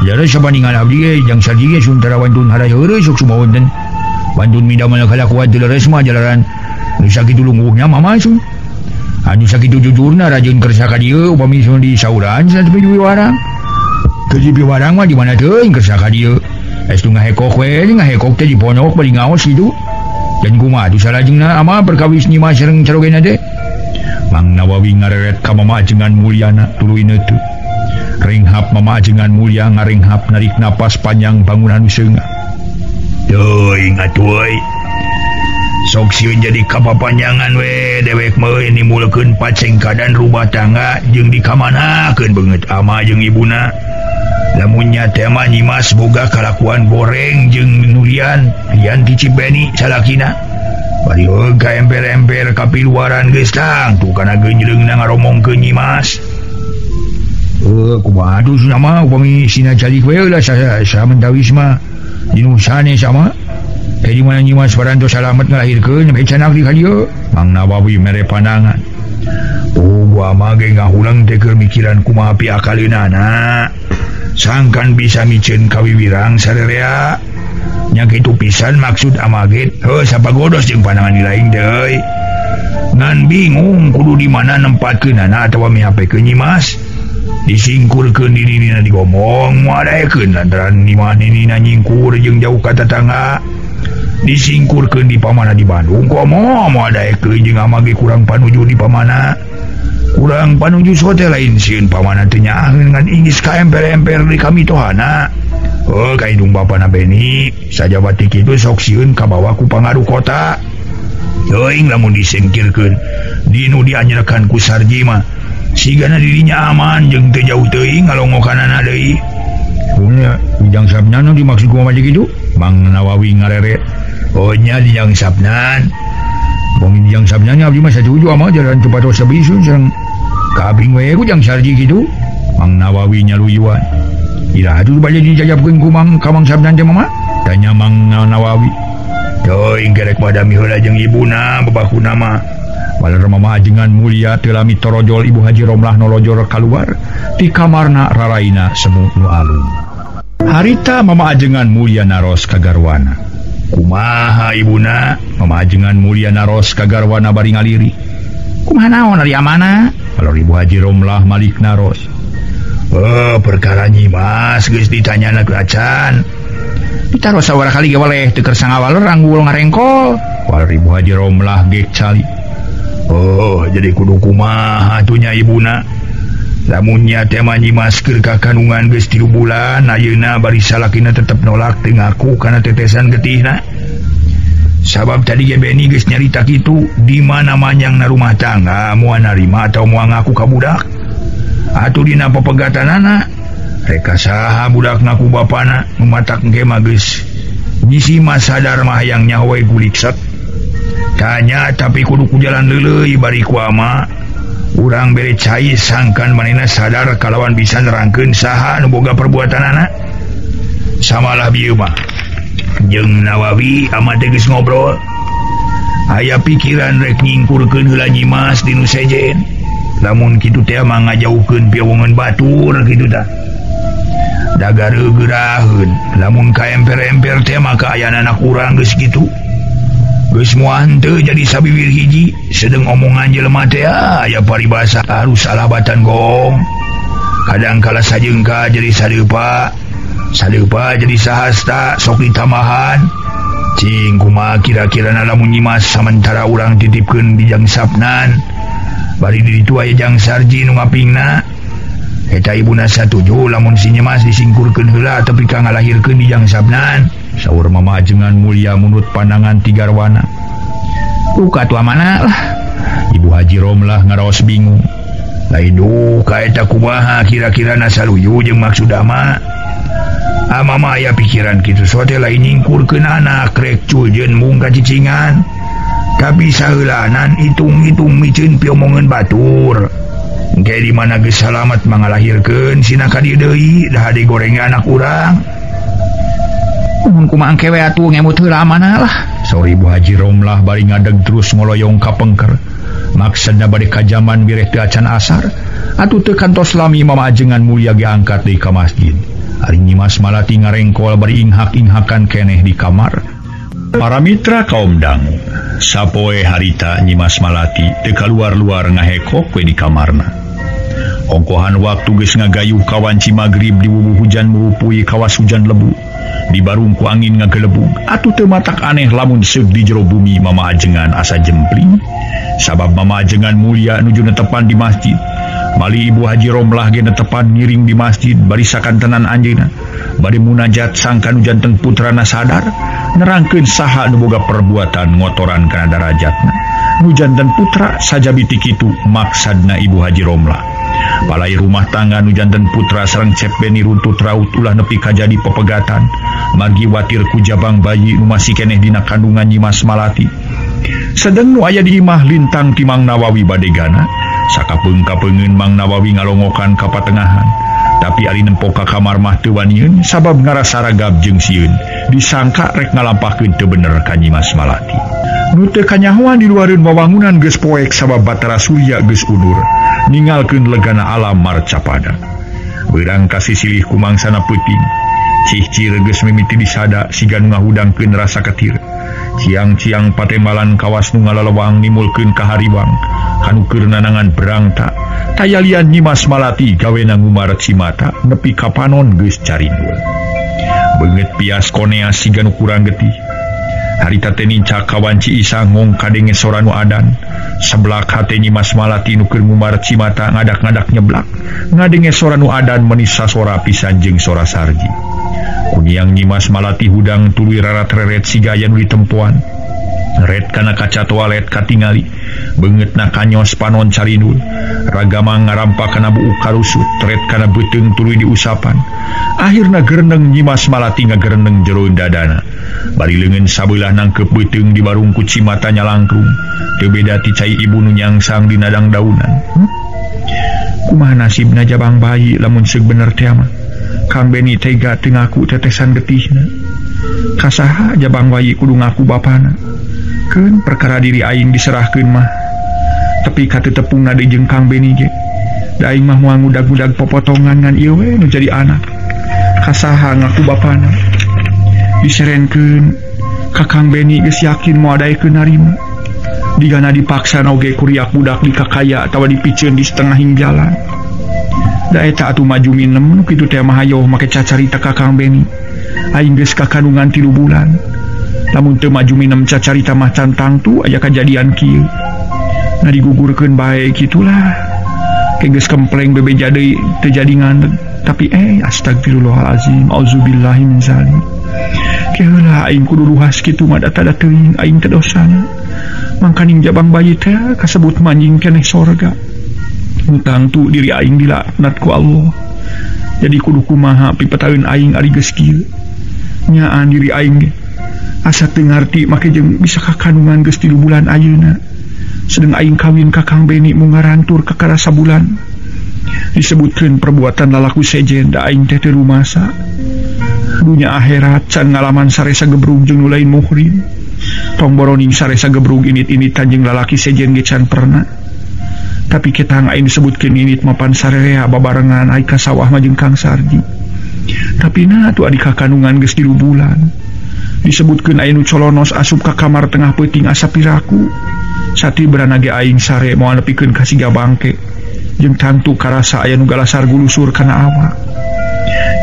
jare sabaningan abdi ge jang Sarji ge sun tara wantun harai-heureuy sok sumawonten wantun midamel kalakuan teu leres mah jalaran nu sakitu lungguhna mama sun anu sakitu jujurna rajin kersa ka dieu upami sun di sauran satepi di warang teu di warang mah di mana teuing kersa ka dieu es tu ngahekok we ngahekok teh di pondok bari ngaos kitu dan kumaha atuh salajengna ama perkawis Nyimas sareng carogena teh Mang Nawawi ngareret ka Mama Ajengan Mulyana tuluy neuteut ringhap Mama Ajengan Mulya ngaringhap narik napas panjang bangunan nu seungah teuing atuh euy sok sieun jadi kapapanjangan we dewek mah nimbulkeun pacengkadan rumah tangga jeung dikamanakeun beungeut ama jeung ibuna lamunnya teh mah Nyimas boga kalakuan goreng jeung nulian lian ti Cibeni salakina bari heuh ka emper-emper kapiluaran geus tangtu kana geunjleungna ngaromongkeun Nyimas kumaha atuh cenah mah upami sina calik we lah samentawis mah dinu sanes sama di mana Nyimas parantos salamet ngalahirkeun sampe canak di ka dieu Mang Nawawi mere pandangan oh gua mah ge ngahulang teh keur mikiran kumaha piakaleunana sangkan bisa miceun kawiwirang sarerea nya kitu pisan maksud ama ge heuh sapagodos jeung pandangan di lain deui ngan bingung kudu di mana nempatkeunana atawa mihapekeun Nyimas disingkurkeun di dina digomong moal daekeun lantaran Nyimas ninina nyingkur jeung jauh ka tatangga disingkurkeun di pamana di Bandung komo moal daekeun jeung ama ge kurang panuju di pamana kurang panuju sote lain sieun pamana teu nyaaheun ngan inggis ka emper-emper di kamitohana heuh ka indung bapana Beni sajabati kitu sok sieun kabawa ku pangaruh kota teuing lamun disingkirkeun dinu dianyerekan ku Sarji mah sigana dirinya aman jeung teu jauh teuing ngalongokanana deui kunya Ujang Sabnan nu dimaksud kumaha kitu Mang Nawawi ngareret oh nya Ujang Sabnan bong Ujang Sabnan abdi mah satuju ama jalan cepat sabisun sareng kabing we ku Jang Sarji kitu Mang Nawawi nyaluyuan iraha atuh bade dijajabkeun ku Mang ka Mang Sabnan teh mama tanya Mang Nawawi teuing kerek badami heula jeung ibuna babakuna mah Waler Mama Ajengan Mulya teu lami torojol Ibu Haji Romlah nolojor kaluar ti kamarna raraina semu nu alum harita Mama Ajengan Mulya naros ka garwana kumaha ibuna Mama Ajengan Mulya naros ka garwana bari ngaliri kumaha naon ari amana waler Ibu Haji Romlah malik naros oh perkara Nyimas geus ditanyana ku acan ditaros sawara kali ge waleh teu kersa ngawaler anggul ngarengkol waler Ibu Haji Romlah gek cali oh jadi kudu kumaha atuh nya ibuna lamunnya teh mah Nyimas keur kakandungan geus 3 bulan ayeuna bari salakina tetep nolak teu ngaku kana tetesan getihna sabab tadi ge Beni geus nyarita kitu di mana manjangna rumah tangga moal narima atau moal ngaku ka budak atuh dina pepegatanana reka saha budak ngaku bapana nu matak engke mah geus nyisi mah sadar mah hayang nyaho we gulikset tanya tapi kudu ku jalan leuleuy bari ku ama urang bere cai sangkan manehna sadar kalawan bisa nerangkeun saha nu boga perbuatanana samalah bieu mah jeung Nawawi ama teh geus ngobrol aya pikiran rek nyingkurkeun heula Nyimas di nu sejen lamun kitu teh mah ngajauhkeun piawongan batur kitu tah Da gareugeraheun lamun ka emper-emper teh maka aya anak urang geus kitu. Geus moal henteu jadi sabiwir hiji sedeng omongan jelema teh aya paribasa harus alabatan goong. Kadang kala sajengka jadi sadeupa, sadeupa jadi sahasta sok ditambahan. Cing kumaha kira-kira lamun Nyimas samentara urang titipkeun di Jang Sapnan. Bari di ditu aya Jang Sarji nu ngapingna. Eta ibuna satuju lamun si Nyimas disingkurkeun heula tepi ka ngalahirkeun di Jang Sabnan. Saur Mama Ajengan Mulia munut pandangan ti garwana. Duka tua mana lah. Ibu Haji Romlah ngaraos bingung. Lain duka eta kumaha kira-kira nasaluyu jeung maksud ama. Amama aya pikiran kitu sote lain nyingkurkeun anak rek culjeun mung ka cicingan. Tapi saheulanan hitung-hitung miceun piomongeun batur. Engke di mana geus salamet mangalahirkeun sina ka dieu deui dah digoreng anak urang. Mun kumaha engke we atuh ngemut heula mana lah. Saur Ibu Haji Romlah bari ngadeg terus ngoloyong ka pengker. Maksudna bade kajaman bireh teu acan asar atuh teu kantos lami Mama Ajengan Mulia ge angkat deui ka masjid. Ari Nyimas Malati ngarengkol bari inghak-inghakan keneh di kamar. Para mitra kaum dangu, sapoe harita Nyimas Malati teu kaluar-luar ngahekok we di kamarna. Ongkohan waktu geus ngagayuh kawanci magrib di wubuh hujan murupui kawas hujan lebu. Dibarung ku angin ngagelebug atuh teu matak aneh lamun seug di jero bumi Mama Ajengan asa jempling. Sabab Mama Ajengan Mulia nuju netepan di masjid. Mali Ibu Haji Romlah ge netepan ngiring di masjid bari sakantenan anjeunna. Bari munajat sangka nu janten putrana sadar nerangkeun saha nu boga perbuatan ngotoran kana darajatna. Nu janten putra sajabi ti kitu maksadna Ibu Haji Romlah. Palai rumah tangga nu janten putra sareng Cep Beni runtut raut ulah nepi kajadi pepegatan. Margi watir ku jabang bayi nu masih keneh dina kandungan Nyimas Malati. Sedeng nu aya di imah lintang ti Mang Nawawi badegana. Sakapeung-kapeungeun Mang Nawawi ngalongokan ka patengahan. Tapi ari nempo ka kamar mah teu wanieun sabab ngarasa ragab jeung sieun. Disangka rek ngalampahkeun teu bener ka Nyimas Malati. Nu teu kanyahoan di luareun wawangunan geus poek sabab Batara Surya geus undur. Ningalkeun legana alam marcapada. Beurang kasisilih ku mangsana peuting. Cihcir geus mimiti disada siga nu ngahudangkeun rasa ketir. Ciang-ciang patembalan kawas nu ngalalewang nimulkeun kahariwang. Kanu keur nanangan berangta. Tayalian Nyimas Malati gawena ngumar cimata nepi ka panon geus carindul. Beungeut pias konea siga nu kurang getih. Harita teh nincak kawanci isa ngong kadenge sora nu adan. Seblak hate Nyimas Malati nu keur ngumar cimata ngadak-ngadak nyeblak. Ngadenge sora nu adan meuni sasora pisan jeung sora Sarji. Kuniang Nyimas Malati hudang tuluy rarat-reret siga aya nu ditempoan. Ret kana kaca toilet katingali. Beungeutna kanyos panon carindul. Ragama ngarampa kana buuk karusut, ret kana beuteung tuluy diusapan. Akhirna gereneng Nyimas Malati ngagereneng jero dadana. Bari leungeun sabeulah nangkep beuteung di barung ku cimata nyalangkrung. Teu beda ti cai ibu nu nyangsang di nadang daunan. Kumaha nasibna jabang bayi lamun seug bener teh mah. Kang Beni tega teu ngaku tetesan getihna. Kasaha jabang bayi kudu ngaku bapana. Keun perkara diri aing diserahkeun mah. Tapi ka teu tepungna deui jeung Kang Beni ge. Da aing mah moal ngudag-ngudag popotongan ngan ieu we nu jadi anak. Kasaha ngaku bapana. Diserenkeun ka Kang Beni geus yakin moal daekeun narima. Digana dipaksa oge kuriak budak di kakaya atawa dipiceun di setengahing jalan. Da eta atuh maju minem nu kitu teh mah hayoh make cacarita ka Kang Beni. Aing geus kakandungan 3 bulan. Lamun teu maju minem cacarita mah can tangtu aya kajadian kieu. Nah digugurkeun bae kitulah. Ke geus kempleng bebeja deui teu jadi ngandeg. Tapi astagfirullahalazim, auzubillahi min zalik. Keheula aing kudu ruhas kitu mah da teuing aing teh dosana. Mangkaning jabang bayi teh kasebut manjing keneh sorga. Tangtu diri aing dilaknat ku Allah. Jadi kudu kumaha pipetaeun aing ari geus kieu. Nyaan diri aing ge asa teu ngarti make jeung bisa kakandungan geus 3 bulan ayeuna. Sedeng aing kawin ka Kang Beni mung ngarantur kakara sabulan. Disebutkeun perbuatan lalaku sejen da aing teh teu rumasa. Dunya akhirat can ngalaman saresa gebrug jeung nu lain muhrim. Tong boroning saresa gebrug init-initan jeung lalaki sejen ge can pernah. Tapi ketang aing disebutkeun init mapan sarerea babarengan ai ka sawah mah jeung Kang Sarji. Tapi nah atuh adi kakandungan geus 3 bulan. Disebutkeun aya nu colonos asup ka kamar tengah peuting asa piraku. Sati berana ge aing sare moal nepikeun ka siga bangke. Jeung tangtu karasa aya nu galasar gulusur kana awak.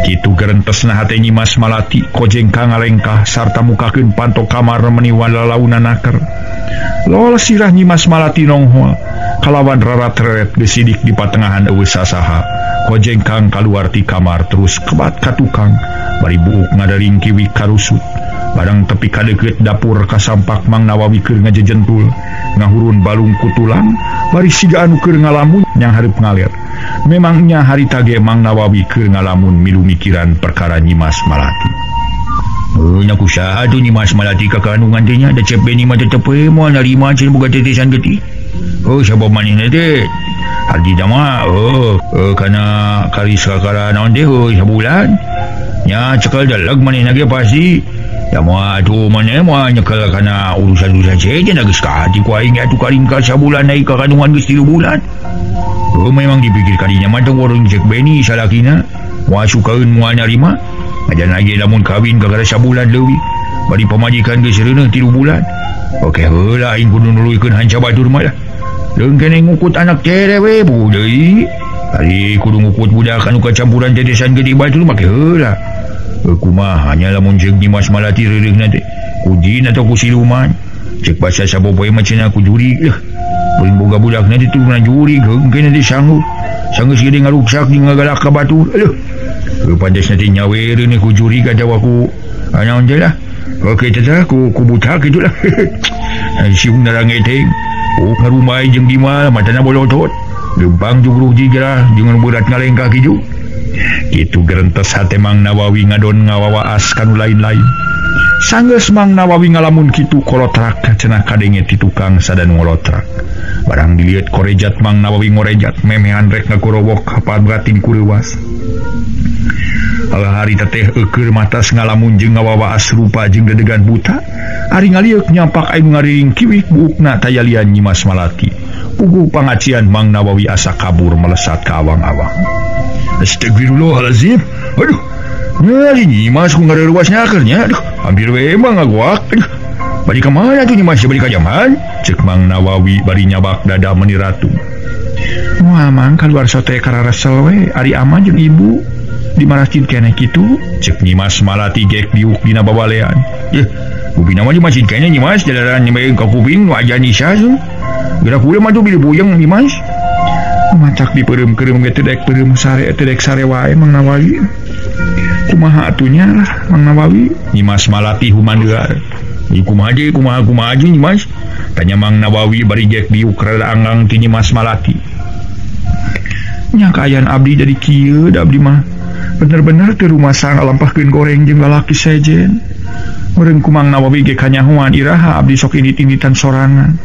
Kitu gerentesna hate Nyimas Malati kojeng ka ngalengkah sarta mukakeun panto kamar meni walalaunan naker. Lol sirah Nyimas Malati nonghol kalawan rarat-reret gesidik di patengahan eueuh sasaha. Kojeng kang kaluar ti kamar terus kebat ka tukang bari buuk ngadaring kiwi karusut. Barang tepi ka deukeut dapur kasampak Mang Nawawi keur ngajejentul ngahurun balung ku tulang bari siga anu keur ngalamun nyang hareup ngaler. Memangnya harita ge Mang Nawawi keur ngalamun milu mikiran perkara Nyimas Malati. Nya kusaha tuh Nyimas Malati ka kandungan teh nya da Cep Beni mah tetep we moal narima cenah boga tetesan getih. Oh sabab manehna teh harjina mah kana karis kakara naon teh sabulan. Nya cekel deleg manehna ge pasti. Ya moal atuh maneh moal nyekel kana urusan-urusan sejen geus kahati ku aing atuh karingka sabulan naik ka kandungan geus 3 bulan. Oh memang dipikir kadinya mah tong warung Cek Beni salakina moal sukaeun moal narima. Ajan lagi lamun kawin kakara sabulan leuwih bari pamajikan geus reuneuh 3 bulan. Oke heula aing kudu nuluykeun hanca batur mah lah. Leung keneh ngukut anak cere we bu deui. Ari kudu ngukut budak anu kacampuran tetesan gede batur mah heula. Kumaha nya lamun jeung Nyimas Malati reureuhna teh ku jin atau ku siluman. Cek basa sapopoe mah cenah ku jurig lah. Beuling boga budakna teh turunan jurig heuh engke teh sanggup. Sanggeus gede ngaruksak jeung ngagalak ka batur. Aduh. Pantes nanti nyawe reuneuh ku jurig atawa ku naon teh lah. Oke teh ku buta kitu lah. Siung narangeteng. Oh ngarumai jeung di mah matana bolotot. Leumpang jugruh jigrah jeung berat ngalengkah kitu. Kitu gerentes hate Mang Nawawi ngadon ngawawaas kanu lain-lain. Sanggeus Mang Nawawi ngalamun kitu kolotrak cenah kadenge ti tukang sadan ngolotrak. Barang dilihat korejat Mang Nawawi ngorejat memehan rek ngagorowok hapat brating kureuwas. Alah hari teteh eukeur matas ngalamun jeung ngawawaas rupa jeung dedegan buta. Ari ngalieuk nyampak aing ngariring kiwik buukna tayalian Nyimas Malati. Puguh pangacian Mang Nawawi asa kabur melesat ka awang-awang. Astagfirullahalazim. Aduh. Nyali Nyimas ku ngareuwas nyakernya. Aduh, hampir we mah ngaguak. Aduh. Bari ka mana tuh Nyimas bari ka jaman? Ceuk Mang Nawawi bari nyabak dada meni ratu. Moal Mang kaluar sote kararesel we ari ama jeung ibu di masjid keneh kitu. Ceuk Nyimas Malati gek diuk dina babalean. Yeuh, kupina mah di masjid keneh Nyimas jalaran nyembeung ka kuping nu ajan Isya. Geura kula mah tuh bilih puyeng Nyimas. Macak dipeureum-keureum ge teu daek peureum sare teu daek sare wae Mang Nawawi. Kumaha atunya lah Mang Nawawi? Nyimas Malati humandear. Kumaha deui kumaha kumaha aja Nyimas? Tanya Mang Nawawi bari gek diuk rada anggang ti Nyimas Malati. Nya kaayaan abdi jadi kieu da abdi mah bener-bener teu rumasa ngalampahkeun goreng jeung lalaki sejen. Meureun ku Mang Nawawi ge kanyahoan iraha abdi sok indit-inditan sorangan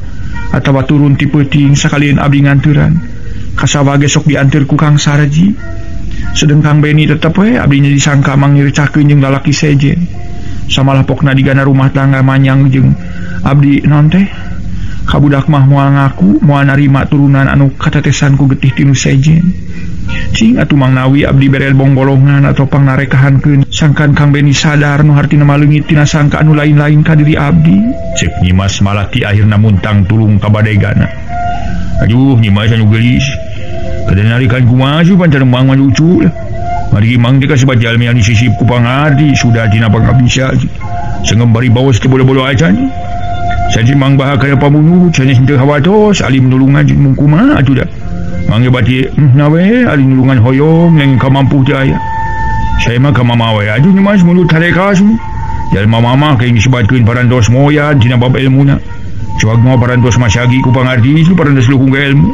atawa turun ti peuting sakalian abdi nganteuran. Kasawa ge sok dianteur ku Kang Sarji. Sedeng Kang Beni tetep we abdi nya disangka mangircakeun jeung lalaki sejen. Samalah pokna digana rumah tangga manyang jeung abdi naon teh? Kabudak mah moal ngaku, moal narima turunan anu katetesan ku getih tinu sejen. Cing atuh Mang Nawi abdi berel bonggolongan atau pangnarekahankeun sangkan Kang Beni sadar nu hartina maleungit tina sangka anu lain-lain ka diri abdi. Ceuk Nyimas Malati akhirna muntang tulung ka badegana. Aduh Nyimas anu geulis. Kada narikan kumaha sih pancan mang mah lucu lah. Mari mang teh kasebat jalmi anu sisip ku pangarti sudah tina pangabisa. Sengem bari baos teh bolo-bolo acan. Saji mang bahak kana pamunuh sanes henteu hawatos alim nulungan jeung mung kumaha atuh da. Mang ge bati nawe alim nulungan hoyong neng kamampuh teh aya. Saya mah ka mama we aduh Nyimas mulut tareka sih. Jalma mama kayak disebatkeun parantos moyan tina bab ilmuna. Cuag mah parantos masyagi ku pangarti parantos luhung ilmu.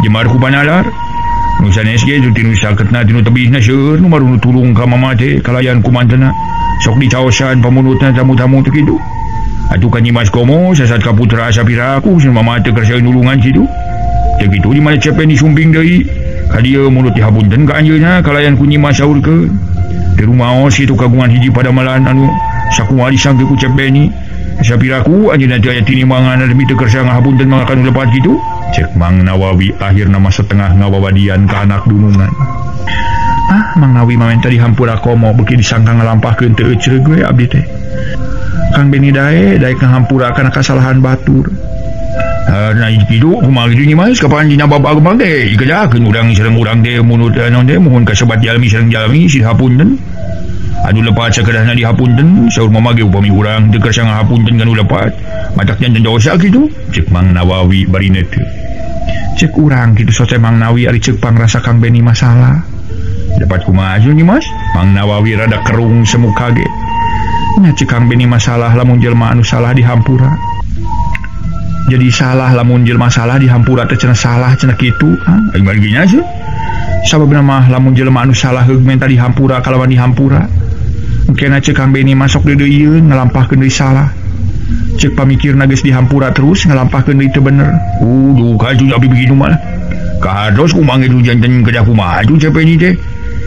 Jemar ku panalar. Nu sanes ge tinu saketna tinu tebihna seueur nu marunu tulung ka mama teh kalayan ku mantena. Sok dicaosan pamunutna tamu-tamu teh kitu. Atuh ka Nyimas komo sasat ka putra sapiraku sun mama teh kersa nulungan kitu. Teh kitu di mana cepen disumping deui. Ka dieu mulut dihapunten ka anjeunna kalayan ku Nyimas saurkeun. Di rumaos kitu kagungan hiji padamalan anu sakumaha disangke ku Cep Beni. Sapiraku anjeunna teh aya tinimangan demi teu kersa ngahapunten mangga kanu lepat kitu. Cek Mang Nawawi akhirna mah setengah ngawawadian ka anak dunungan. Ah, Mang Nawi mah menta dihampura komo beuki disangka ngalampahkeun teu ecreug we abdi teh. Kang Beni dae daek ngahampura kana kasalahan batur. Nah kitu kumaha kitu Nyi Mas kapan dina bab agama teh dikedakeun urang sareng urang teh munut naon teh muhun kasebat jalmi sareng jalmi si hapunten. Anu lepat sakedahna dihapunten saur mama ge upami urang teu kersa ngahapunten kanu lepat matak janten dosa kitu cek Mang Nawawi bari neuteup. Cek urang kitu soce Mang Nawi ari cek pangrasa Kang Beni masalah. Dapat kumaha Nyi Mas? Mang Nawawi rada kerung semu kaget. Nya cek Kang Beni masalah lamun jelema anu salah dihampura. Jadi salah lamun jelema salah dihampura teh cenah salah cenah kitu. Aing margina sih. Sababna mah lamun jelema anu salah heug menta dihampura kalawan dihampura. Engkena cek Kang Beni masuk deudeuieun ngalampahkeun deui salah. Cek pamikirna geus dihampura terus ngalampahkeun deui teu bener. Duh ka abdi begitu mah. Kahados kumaha geus janten kedah kumaha atuh Cek Beni teh.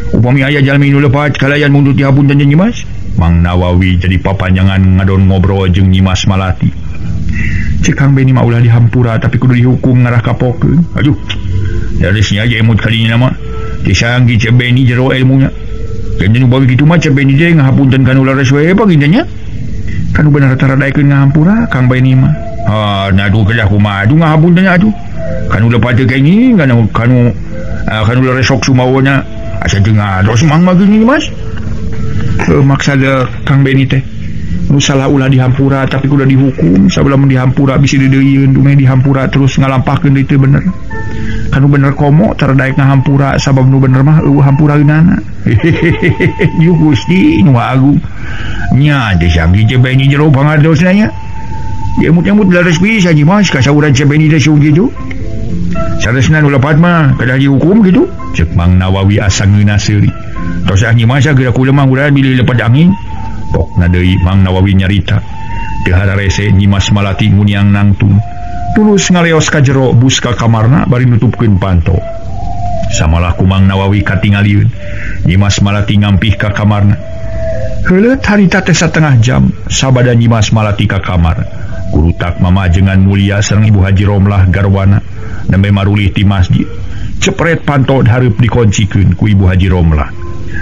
Upami aya jalmi nu lepat kalayan mundut dihapunten Nyi Mas. Mang Nawawi jadi papanjangan ngadon ngobrol jeung Nyi Mas Malati. Cek Kang Beni mah ulah dihampura tapi kudu dihukum ngarah kapokeun. Aduh. Darisnya aja emut kalinya mah. Disanggi Cek Beni jero ilmunya. Janten upami kitu mah Cek Beni teh ngahapunten kanu laras we paginten nya. Kanu bener tara daekeun ngahampura Kang Beni mah. Ha, nah atuh kedah kumaha atuh ngahapunten atuh. Kanu lepat teh kenging kanu kanu kanu laras sok sumawana asa teu ngados Mang mah geuning Mas. Maksada Kang Beni teh nu salah ulah dihampura tapi kudu dihukum sabab dihampura bisi deudeuieun dumeh dihampura terus ngalampahkeun deui teu bener. Kanu bener komo tara daek ngahampura sabab nu bener mah eueuh hampuraeunana. Yuh Gusti nu agung. Nya teh sanggi Cek Beni jero pangadosna nya. Diemut-emut laras bisa Nyi Mas kasauran Cek Beni teh siung kitu. Saresna nu lepat mah kedah dihukum kitu. Cek Mang Nawawi asa ngeunah seuri. Tos ah Nyi Mas geura kulemah urang bilih lepat angin. Pokna deui Mang Nawawi nyarita. Teu hararese Nyi Mas Malati nguniang nangtung. Tulus ngaleos ka jero bus ka kamarna bari nutupkeun panto. Samalah ku Mang Nawawi katingalieun. Nyi Mas Malati ngampih ka kamarna. Heuleut harita teh satengah jam sabada Nyi Mas Malati ka kamar. Kurutak mamajengan mulia sareng Ibu Haji Romlah garwana nembe marulih ti masjid. Cepret panto hareup dikoncikeun ku Ibu Haji Romlah.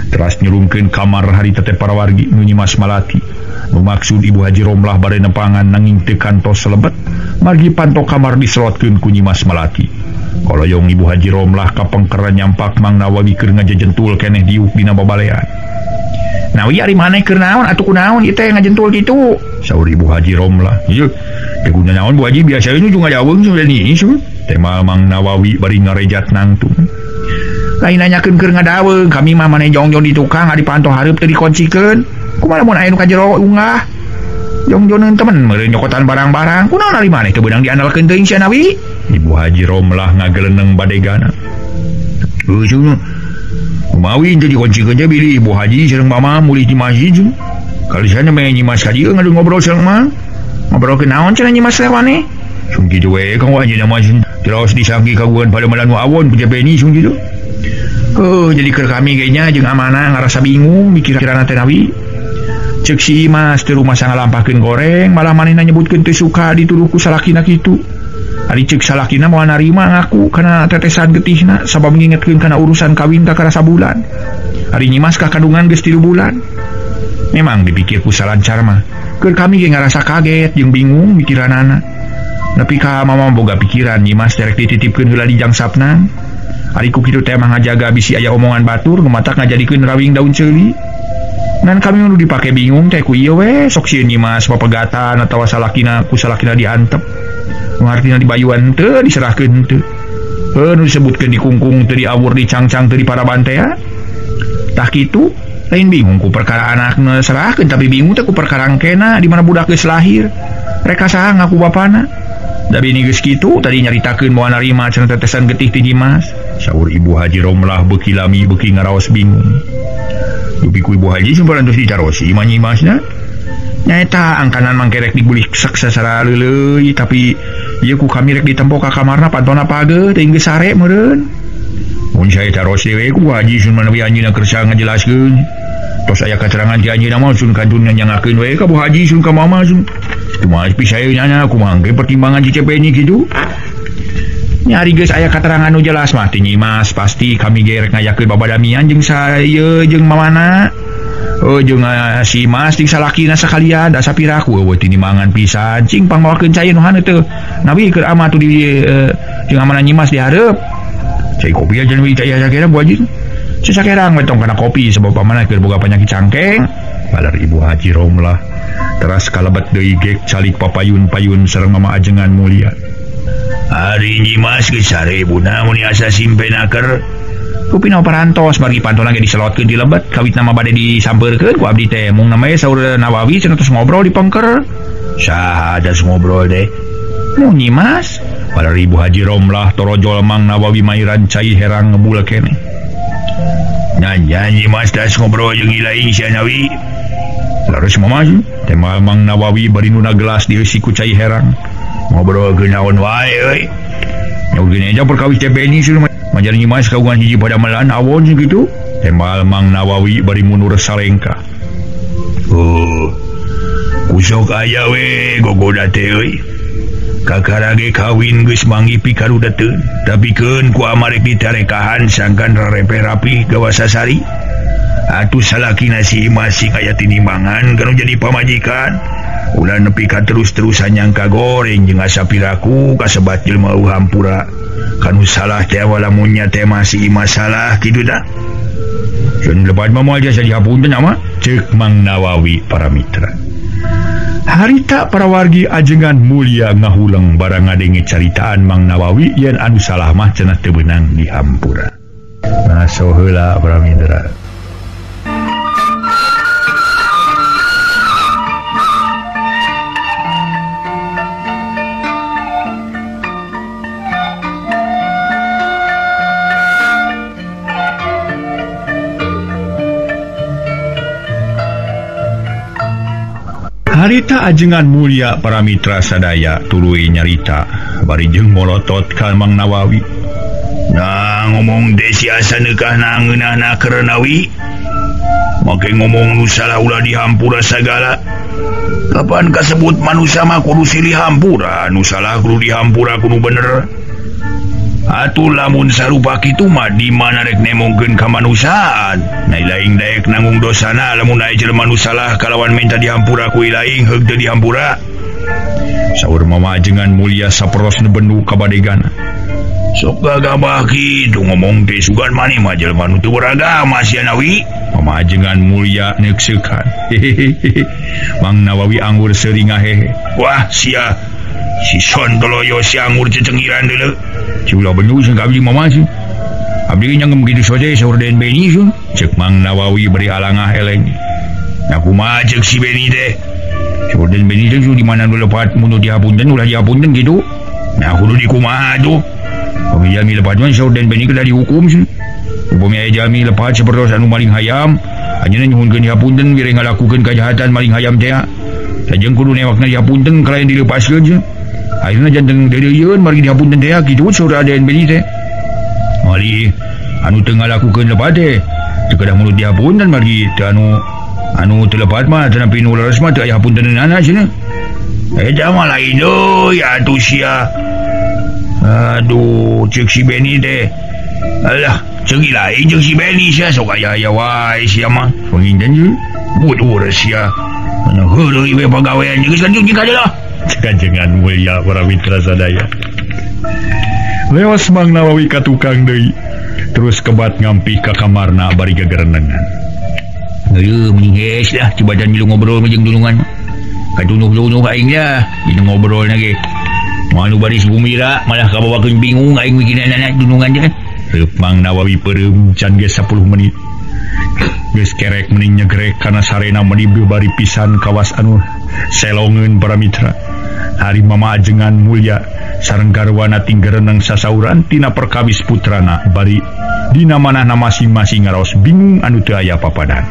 Teras nyurungkeun kamar harita teh parawargi nu Nyi Mas Malati. Nu maksud Ibu Haji Romlah bade nepangan nanging teu kantos selebet, margi panto kamar diselotkeun ku Nyi Mas Malati. Koloyong Ibu Haji Romlah kapengkeran nyampak Mang Nawawi keur ngajejentul keneh diuk dina babalean. Nawi ari maneh keur naon atuh kunaon ieu teh ngajentul kitu? Saur Ibu Haji Romlah. Ieu teh guna naon Bu Haji biasa nu ngadaweung sudah ni su. Tema Mang Nawawi bari ngarejat nangtung. Lain nanyakeun keur ngadaweung, kami mah maneh jongjon di tukang ari panto hareup teu dikoncikeun. Kumaha lamun aya nu ka jero unggah? Jongjoneun temen meureun nyokotan barang-barang. Kunaon ari maneh teu beunang diandalkeun teuing sia Nawi? Ibu Haji Romlah ngageleneng badegana. Heuh Mawi teu dikoncikeun teh bilih Ibu Haji sareng mama mulih di masjid. Kalisana meh Nyi Mas ka dieu ngadu ngobrol sareng mah. Ngobrolkeun naon cenah Nyi Mas teh maneh? Sung kitu we kang anjeunna mah terus disangki kaguan pada malan awon ku Beni sung kitu. Heuh jadi keur kami ge nya jeung amanah ngarasa bingung mikiranna teh Nawi. Ceuk si Imas teu rumasa ngalampahkeun goreng malah manehna nyebutkeun teu suka dituduh ku salakina kitu. Ari ceuk salakina moal narima ngaku kana tetesan getihna sabab ngingetkeun kana urusan kawin kakara sabulan. Ari Nyi Mas kakadungan geus 3 bulan. Memang dipikir ku salancar mah. Keur kami ge ngarasa kaget jeung bingung mikiranana. Nepi ka mama boga pikiran Nyi Mas derek dititipkeun heula di jangsapna. Ari ku kitu teh mah ngajaga bisi aya omongan batur nu matak ngajadikeun rawing daun ceuli. Ngan kami nu dipake bingung teh ku ieu we sok sieun Nyi Mas papegatan atawa salakina ku salakina diantep. Nu hartina dibayuan teu diserahkeun teu. Heuh nu disebutkeun dikungkung teu diawur dicangcang teu diparabantea. Tah kitu lain bingung ku perkara anakna serahkeun tapi bingung teh ku perkara engkena di mana budak geus lahir. Reka saha ngaku bapana. Da bini geus kitu tadi nyaritakeun moal narima cenah tetesan getih ti Nyi Mas. Saur Ibu Haji Romlah beuki lami beuki ngaraos bingung. Dupi ku Ibu Haji sumparan terus dicarosi mah Nyi Masna. Nyaeta angkanan mangkerek digulik sasara leuleuy tapi ieu ku kami rek ditempo ka kamarna pantona pageuh teh geus sare meureun. Mun saya carosi we ku Haji sun manawi anjeunna kersa ngajelaskeun. Tos aya katerangan ti anjeunna mah sun kantun nyangakeun we ka Bu Haji sun ka mama sun. Kumaha pi saya nanya kumaha ge pertimbangan si Cepeni kitu. Nyari geus aya katerangan nu jelas mah ti Nyimas pasti kami ge rek ngayakeun babadamian jeung saya jeung mamana. Oh jeung si Mas jeung salakina sakalian da sapiraku eueuh tinimangan pisan cing pangmawakeun cai nu haneut teu. Nabi keur ama tuh di jeung amana Nyimas dihareup. Cai kopi aja nu cai sakerang bu haji. Sakerang we tong kana kopi sebab pamana keur boga penyakit cangkeng. Balar Ibu Haji Romlah teras kalebet deui gek calik papayun-payun sareng Mama Ajengan Mulia. Ari Nyimas geus sare ibuna mun asa simpenaker. Kupina parantos margi pantona ge diselotkeun di lebet kawitna mah bade disampeurkeun ku abdi teh mung namanya saur Nawawi cenah tos ngobrol di pengker. Saha tos ngobrol teh? Mun Nyimas. Balar Ibu Haji Romlah torojol Mang Nawawi mairan cai herang ngebul keneh. Nanya Nyimas tas ngobrol jeung ilaing sia Nawi. Leres mama teh Mang Nawawi bari nuna gelas dieusi ku cai herang. Ngobrol naon wae euy. Nyaurkeun aja perkawis teh Beni cenah majar Nyimas kagungan hiji padamelan awon kitu. Tembal Mang Nawawi bari mundur salengka. Oh. Kusok aya we gogoda teh euy. Kakara ge kawin geus manggi pikarudeteun, tapi keun ku amarek ditarekahan sangkan rarepe rapi gawa sasari. Atuh salakina si Imas sing aya tinimbangan kanu jadi pamajikan. Ulah nepi ka terus-terusan nyangka goreng jeung asa piraku kasebat jelema hampura. Kanu salah teh walamunnya teh masih Imas salah kitu tah. Sun lepat mah moal jasa dihapunten ama ceuk Mang Nawawi para mitra. Harita para wargi Ajengan Mulia ngahuleng barang ngadenge caritaan Mang Nawawi yen anu salah mah cenah teu beunang dihampura. Ngaso heula para mitra. Harita Ajengan Mulia para mitra sadaya tuluy nyarita bari jeung molotot ka Mang Nawawi. Nah ngomong teh si asa neukah nangeunahna keur Nawi. Make ngomong nu salah ulah dihampura sagala. Kapan kasebut manusia mah kudu silih hampura, nu salah kudu dihampura kudu bener. Atuh lamun sarupa kitu mah di mana rek nemongkeun kamanusiaan. Na ilaing daek nanggung dosana lamun aya jelema nu salah kalawan minta dihampura ku ilaing heug teu dihampura. Saur Mama Ajengan Mulia saperos nu bendu kabadegana. Sok gagabah kitu ngomong teh sugan maneh mah jelema nu teu beragama sia Nawi. Mama Ajengan Mulia neukseukan. Mang Nawawi anggur seuri ngahehe. Wah sia si Sontoloyo si anggur cecengiran deuleu. Ciulah bendu sing abdi mama sih. Abdi nyanggem kitu saja saur Den Beni sih. Ceuk Mang Nawawi beri alangah eleng. Nya kumaha ceuk si Beni teh? Saur Den Beni teh di mana nu lepat mun dihapunten ulah dihapunten kitu. Nya kudu dikumaha tuh? Upami jalmi lepat mah saur Den Beni kedah dihukum sih. Upami aya jalmi lepat sapertos anu maling hayam, anjeunna nyuhunkeun dihapunten bire ngalakukeun kajahatan maling hayam teh. Sajeng kudu newakna dihapunten kalayan dilepaskeun sih. Ayeuna janten deudeuyeun margi dihapunten teh kitu saur Den Beni teh. Mali anu teu ngalakukeun lepat teh teu kedah mulut dihapunten margi teu anu teu lepat mah teu nepi nu leres mah teu aya hapunteunana cenah. Eta mah lain deui atuh sia. Aduh ceuk si Beni teh. Alah ceuk lain jeung si Beni sia sok aya-aya wae sia mah. Panginten ye butuh sia. Mana heureuy we pagawean geus lanjut jeung ka lah. Kajengan Mulia para mitra sadaya. Leos Mang Nawawi ka tukang deui. Terus kebat ngampih ka kamarna bari gagerenengan. Heueuh mending geus dah coba dan milu ngobrol jeung dulungan. Kadunuh-dunuh aing dah dinu ngobrolna ge. Moal nu baris gumira malah kabawakeun bingung aing mikiranana dunungan teh. Reup Mang Nawawi peureum can ge 10 menit. Geus kerek mending nyegrek kana sarena meuni bari pisan kawas anu selongeun para mitra. Hari Mama Ajengan Mulia sareng garwana tinggereneng sasauran tina perkawis putrana bari dina manahna masing-masing ngaraos bingung anu teu aya papadan.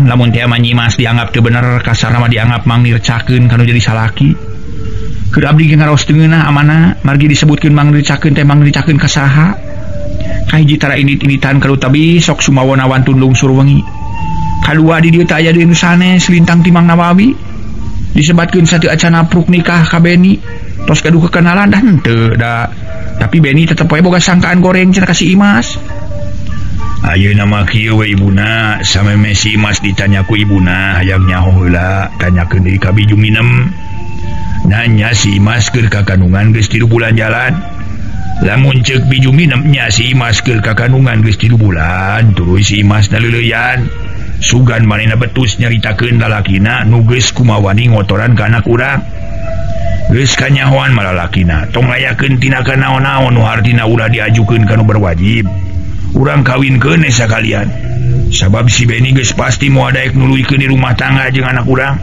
Lamun teh mah Nyimas dianggap teu bener kasarna mah dianggap mangnircakeun kanu jadi salaki. Keur abdi ge ngaraos teu ngeunah amana margi disebutkeun mangnircakeun teh mangnircakeun ka saha. Kahiji tara indit-inditan kalu tabi sok sumawona wantun lungsur wengi. Kadua di dieu teh aya deui nu sanes lintang ti Mang Nawawi. Disebatkeun sateu acana pruk nikah ka Beni. Tos gaduh kekenalan dah henteu da. Tapi Beni tetep we boga sangkaan goreng cenah ka si Imas. Ayeuna mah kieu we ibuna, sameme si Imas ditanya ku ibuna hayang nyaho heula, tanyakeun deui ka Bi Juminem. Nanya si Imas keur ka kandungan geus 3 bulan jalan. Lamun ceuk Bi Juminem nya si Imas keur ka kandungan geus 3 bulan, tuluy si Imas naleuleyan. Sugan manehna betus nyaritakeun lalakina nu geus kumawani ngotoran ka anak urang. Geus kanyahoan mah lalakina, tong ngayakeun tinakan naon-naon nu hartina ulah diajukeun ka nu berwajib. Urang kawinkeun we sakalian. Sabab si Beni geus pasti moal daek nuluykeun di rumah tangga jeung anak urang.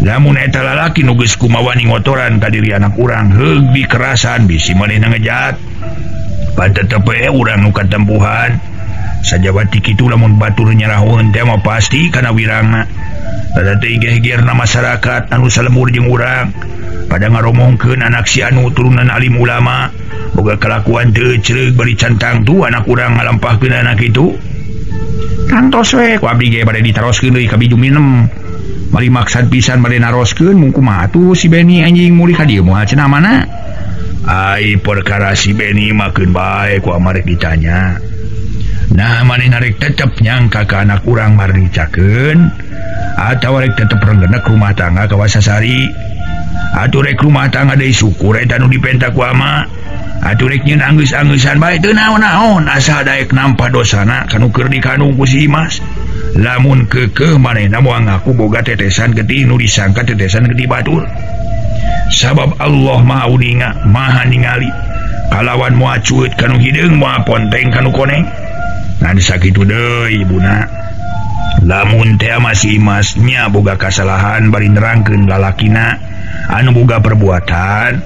Lamun eta lalaki nu geus kumawani ngotoran ka diri anak urang, heug dikerasan bisi manehna ngejat. Pan tetep we urang nu katempuhan. Sajabati kitu lamun batur nyarahoeun teh mah pasti kana wirangna. Pada teh gegerna masyarakat anu salemur jeung urang. Pada ngaromongkeun anak si anu turunan alim ulama, boga kalakuan teu ceureug bari cantang tu anak urang ngalampahkeun anak itu. Kantos we ku abdi ge bade ditaroskeun deui ka Bi Juminem. Bari maksad pisan bade naroskeun mung kumaha atuh si Beni anjing mulih ka dieu moal cenah mana. Ai perkara si Beni mah keun bae ku amarek ditanya. Nah manehna rek tetep nyangka ka anak urang mardicakeun atawa rek tetep renggenek rumah tangga ka Wasasari. Atuh rek rumah tangga deui syukur eta nu dipenta ku ama. Atuh rek nyeun anggeus-anggeusan bae teu naon-naon asa daek nampa dosana kanu keur dikandung ku si Imas. Lamun keukeuh manehna moal ngaku boga tetesan getih nu disangka tetesan getih batur. Sabab Allah Maha Uninga, Maha Ningali. Kalawan moal cueut kanu hideung, moal ponteng kanu koneng. Ngan sakitu deui ibuna. Lamun teh masih Imas nya boga kasalahan bari nerangkeun lalakina anu boga perbuatan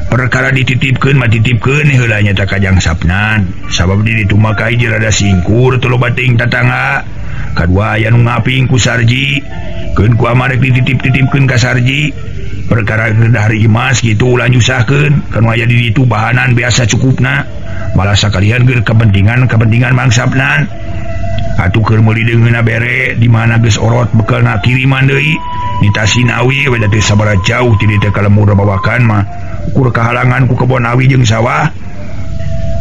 perkara dititipkeun mah titipkeun heula nya ta kajang sapnan. Sabab di ditu mah kahiji rada singkur teu loba teuing tatangga. Kadua aya nu ngaping ku Sarji, keun ku amarek dititip-titipkeun ka Sarji. Perkara dari Imas gitu ulah nyusahkeun, kanu aya di ditu bahanan biasa cukupna. Malah sakalian keur kepentingan-kepentingan mangsapnan. Atuh keur meuli deungeunna bere di mana geus orot bekelna kiriman deui. Nitasi awi we da teu sabaraha jauh ti dieu teh ka lemur bawakan mah. Ukur kahalangan ku kebon awi jeung sawah.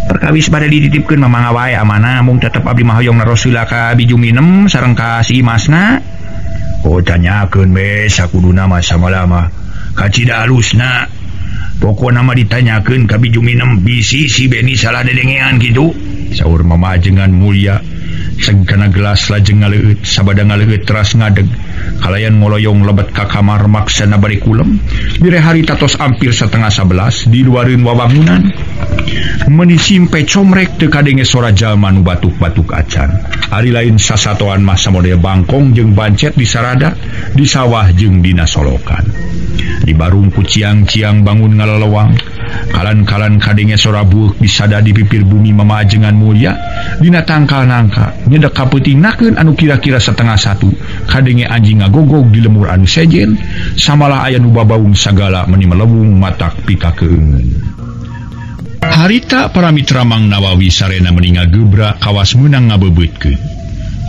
Perkawis bade dititipkeun mah mangga wae amanah, mung tetep abdi mah hoyong naros heula ka Bi Juminem sareng ka si Imasna. Oh tanyakeun we sakuduna mah samalama. Kacida alusna. Pokona mah ditanyakeun ka Bi Juminem bisi si Beni salah dedengean kitu. Saur mama ajengan mulia sengkana gelas lajeng ngaleueut sabada ngaleueut teras ngadeg kalayan ngoloyong lebet ka kamar maksana bari kulem bire harita tos ampir 10:30 di luareun wawangunan meuni simpe comrek teu kadenge sora jalma nu batuk-batuk acan. Ari lain sasatoan mah samodel bangkong jeung bancet di sarada di sawah jeung dina solokan. Di barung ku ciang-ciang bangun ngalalewang kalan-kalan kadenge sora buuk disada di pipir bumi mama ajengan mulia dina tangkal nangka nyedek kapeutingnakeun anu kira-kira 12:30 kadenge anjing ngagogog di lemur anu sejen samalah aya nu babaung sagala meni melewung matak pikakeungeun. Harita para mitra Mang Nawawi sarena meninga gebra kawas meunang ngabebeutkeun.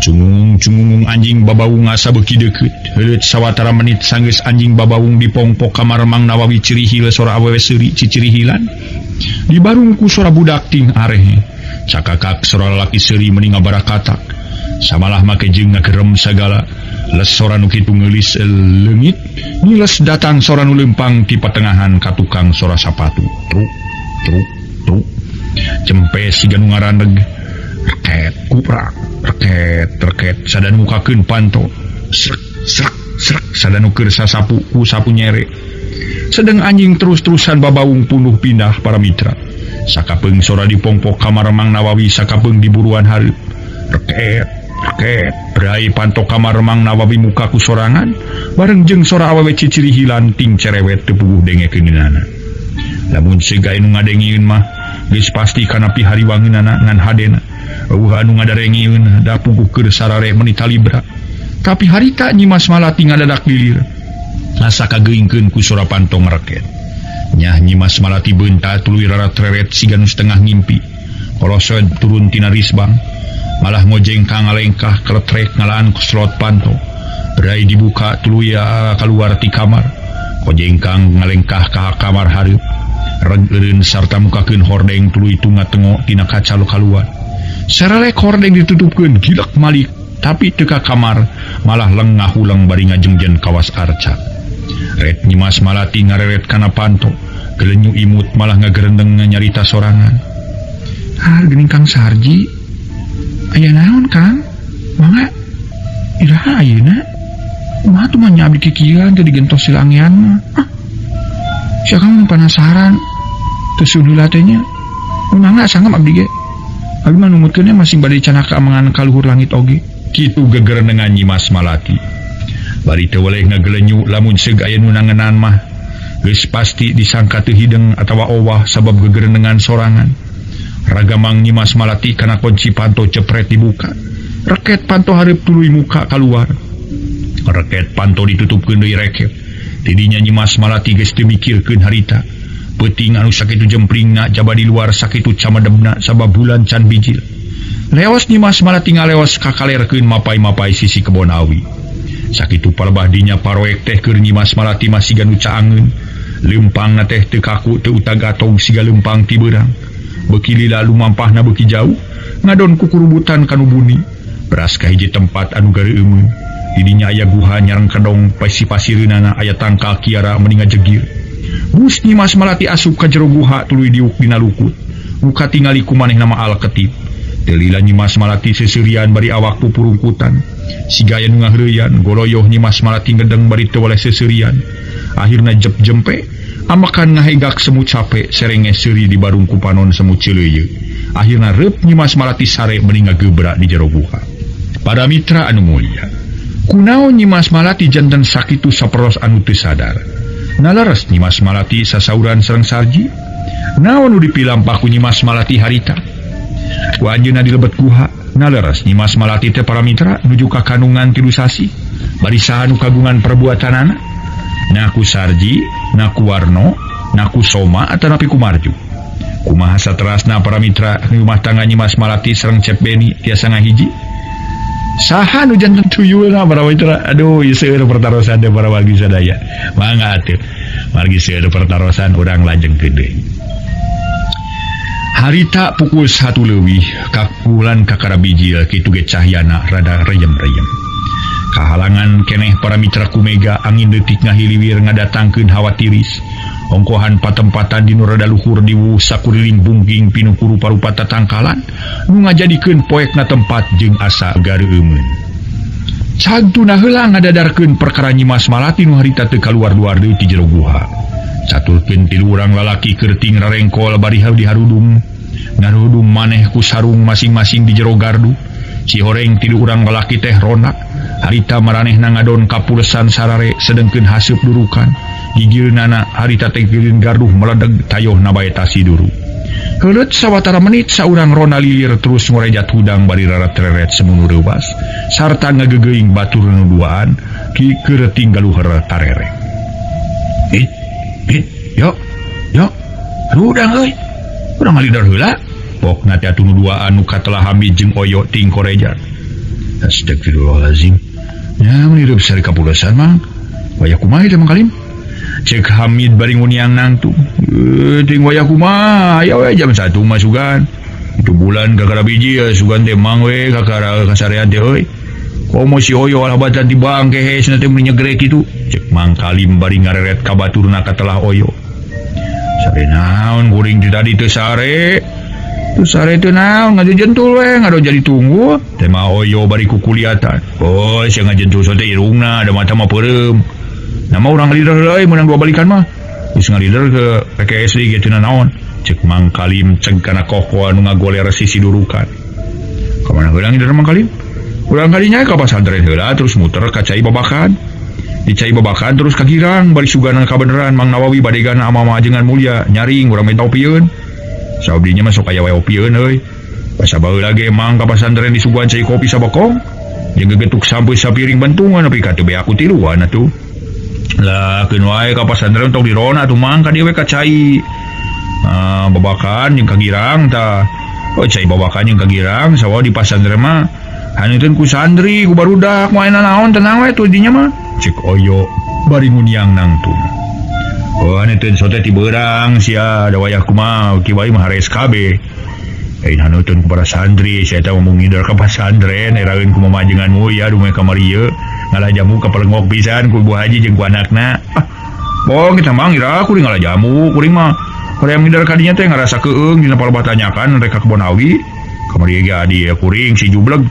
Cungung-cungung anjing babaung asa beuki deukeut. Heuleut sawatara menit sanggeus anjing babaung dipongpok kamar Mang Nawawi cirihil sora awewe seuri cicirihilan. Dibarung ku sora budak ting arehe. Cakakak sora lalaki seuri meni ngabarakatak. Samalah make jeung ngagerem sagala. Les sora nu kitu ngeulis leungit, niles datang sora nu leumpang ti patengahan ka tukang sora sapatu. Truk truk truk. Cempe siga nu ngaraneg. Reket kuprak, reket reket sadan mukakeun panto. Srek srek srek sadan keur sasapu ku sapu nyere. Sedeng anjing terus-terusan babaung punuh pindah para mitra. Sakapeung sora dipongpok kamar Mang Nawawi sakapeung di buruan hareup. Reket reket berai panto kamar Mang Nawawi muka ku sorangan bareng jeung sora awewe cicirihilan ting cerewet teu puguh dengekeunana. Lamun siga nu ngadengieun mah geus pasti kana pihariwangeunana ngan hadena. Eueuh anu ngadarengieun da puguh keur sarare meuni talibra. Tapi harita Nyi Mas Malati ngadadak lilir. Asa kageungkeun ku sora panto ngreket. Nyah Nyi Mas Malati beunta tuluy rarat-reret siga nu setengah ngimpi. Kolosod turun tina risbang, malah ngojeng ka ngalengkah kletrek ngalaan ku slot panto. Berai dibuka tuluy kaluar ti kamar. Kojengkang ngalengkah ka kamar hareup. Reg eureun sarta mukakeun hordeng tuluy tunga-tengok tina kaca nu kaluar. Saralek hordeng ditutupkeun gilek malik tapi teu ka kamar malah lengah huleng bari ngajengjen kawas arca. Ret Nyimas Malati ngareret kana panto. Gelenyu imut malah ngagerendeng nyarita sorangan. Ah, geuning Kang Sarji. Aya naon, Kang? Mangga iraha ayeuna? Kumaha tuh mah nya abdi kikieuan teu digentos silangean mah. Ah. Si Akang penasaran. Teu suun heula teh nya. Mangga sanggep abdi ge. Abdi mah numutkeun nya masing bade canaka amangan ka luhur langit oge. Kitu gegerendengan Nyimas Malati. Bari teu weleh ngagelenyu lamun seug aya nu nangenan mah. Geus pasti disangka teu hideng atawa owah sabab gegerendengan sorangan. Ragamang Nyimas Malati kana kunci panto cepret dibuka. Reket panto hareup tuluy muka kaluar. Reket panto ditutupkeun deui reket. Tidinya Nyimas Malati geus teu mikirkeun harita. Peuting anu sakitu jempringna jaba di luar sakitu camadebna sabab bulan can bijil. Leos Nyimas Malati ngaleos kakalerkeun mapai-mapai sisi kebon awi. Sakitu palebah dinya paroek teh keur Nyimas Malati masih ganu caangeun. Leumpangna teh teu kaku teu utag atog siga leumpang ti beurang. Beuki lila lumampahna beuki jauh, ngadon kukurubutan kanu buni. Beras ka hiji tempat anu gareumeun. Di dinya aya guha nyareng kedong pasi-pasireunana aya tangkal kiara meni ngajegir. Bus Nyimas Malati asup ka jero guha tuluy diuk dina lukut. Muka tingali ku manehna mah alketip. Teu lila Nyimas Malati seuseurian bari awak pupurungkutan. Siga aya nu ngahreuyan, goloyoh Nyimas Malati ngedeng bari teu weleh seuseurian. Akhirna jep jempe, amakan ngahegak semu cape, serenge seuri di barung ku panon semu ceuleuyeu. Akhirna reup Nyimas Malati sare meni ngagebrak di jero guha. Para mitra anu mulia, kunaon Nyimas Malati janten sakitu saperos anu teu sadar. Nalaras Nyimas Malati sasauran sareng Sarji. Naon nu dipilampah ku Nyimas Malati harita? Ku anjeunna dilebet guha. Nalaras Nyimas Malati teh para mitra nuju ka kandungan 3 sasih. Bari saha nu kagungan perbuatanana? Naku Sarji, naku Warno, naku Soma atanapi ku Marju. Kumaha saterasna para mitra rumah tangga Nyimas Malati sareng Cep Beni tiasa ngahiji? Saha nu janten tuyulna para mitra? Aduh, ieu seueur pertarosan teh para wargi sadaya. Mangga atuh. Margi seueur pertarosan urang lajengkeun deui. Harita pukul 1 leuwih kakulan kakara bijil kitu ge cahyana rada reyem-reyem. Kahalangan keneh para mitra kumega angin leutik ngahiliwir ngadatangkeun hawa tiris. Ongkohan patempatan di nu rada luhur diwu sakuriling bungking pinuh ku rupa-rupa tatangkalan nu ngajadikeun poekna tempat jeung asa gareumeun. Cagtuna heula ngadadarkeun perkara Nyimas Malati nu harita teu kaluar-luar deui ti jero guha. Caturkeun tilu urang lalaki kerting rarengkol bari diharudung. Ngarudung maneh ku sarung masing-masing di jero gardu. Cihoreng tilu urang lalaki teh ronak. Harita maranehna ngadon kapulesan sarare sedengkeun haseup durukan. Gigilnana harita teh geureun garduh meledeg tayohna bae tasi duru. Heuleut sawatara menit saurang rona lilir terus ngorejat hudang bari rarat-reret semunu reuwas sarta ngagegeuing batur nu duaan ki keur tinggal luhur tarere. Ih, ih, yo, yo, hudang euy. Urang ngalidar heula. Pokna teh atuh nu duaan nu katelah Hamid jeung Oyo ting koreja. Astagfirullahalazim. Nya meuni reup sari kapulesan mang. Waya kumaha teh Mang Kalim? Cek Hamid bari nguniang nangtung. Ting waya kumaha? Aya we jam 1 mah sugan. Itu bulan kakara biji ya sugan teh mang we kakara kasarean teh euy. Komo si Oyo alah batan ti bangke hesna teh meuni nyegrek kitu. Cek Mang Kalim bari ngareret ka baturna katelah Oyo. Sare naon kuring ti tadi teu sare. Teu sare teu naon ngajentul we ngado jadi tunggu. Teh mah Oyo bari kukuliatan. Oh, sia ngajentul teh irungna da mata mah peureum. Nama urang ngalider heula euy meunang dua balikan mah. Geus ngalider ke PKS deui ge teu naon. Cek Mang Kalim ceg kana koko anu ngagoler sisi durukan. Ka mana heula ngider Mang Kalim? Urang kadinya ka pasantren heula terus muter ka cai babakan. Di cai babakan terus ka girang bari sugana kabeneran Mang Nawawi badegana ama ajengan mulia nyaring urang minta opieun. Saabdinya mah sok aya wae opieun euy. Basa baheula ge mang ka pasantren disuguhan cai kopi sabakong. Jeung gegetuk sampai sapiring bentungan nepi ka teu beak ku tiluan atuh. Lah keun wae ka pasantren tong dirona atuh mang ka dieu we ka cai. Babakan jeung ka girang tah. Oh cai babakan jeung ka girang sawa di pasantren mah haneutkeun ku santri ku barudak moal naon tenang we tuh dinya mah. Cek Oyo bari nguniang nangtung. Oh haneuteuan sote ti beurang sia da wayah kumaha kiwai mah hares kabeh. Lain haneuteuan ku para santri sia eta ngomong ngidar ka pasantren eraeun ku mamajengan muya dumeh kamari ieu ngalah jamu ka pelengok pisan ku Ibu Haji jeung ku anakna. Ah, bohong kita mah ngira kuring ngalah jamu kuring mah hoream ngidar ka dinya teh ngarasa keung dina palebah tanyakan rek ka Kebon Awi. Kamari ge adi kuring si jubleg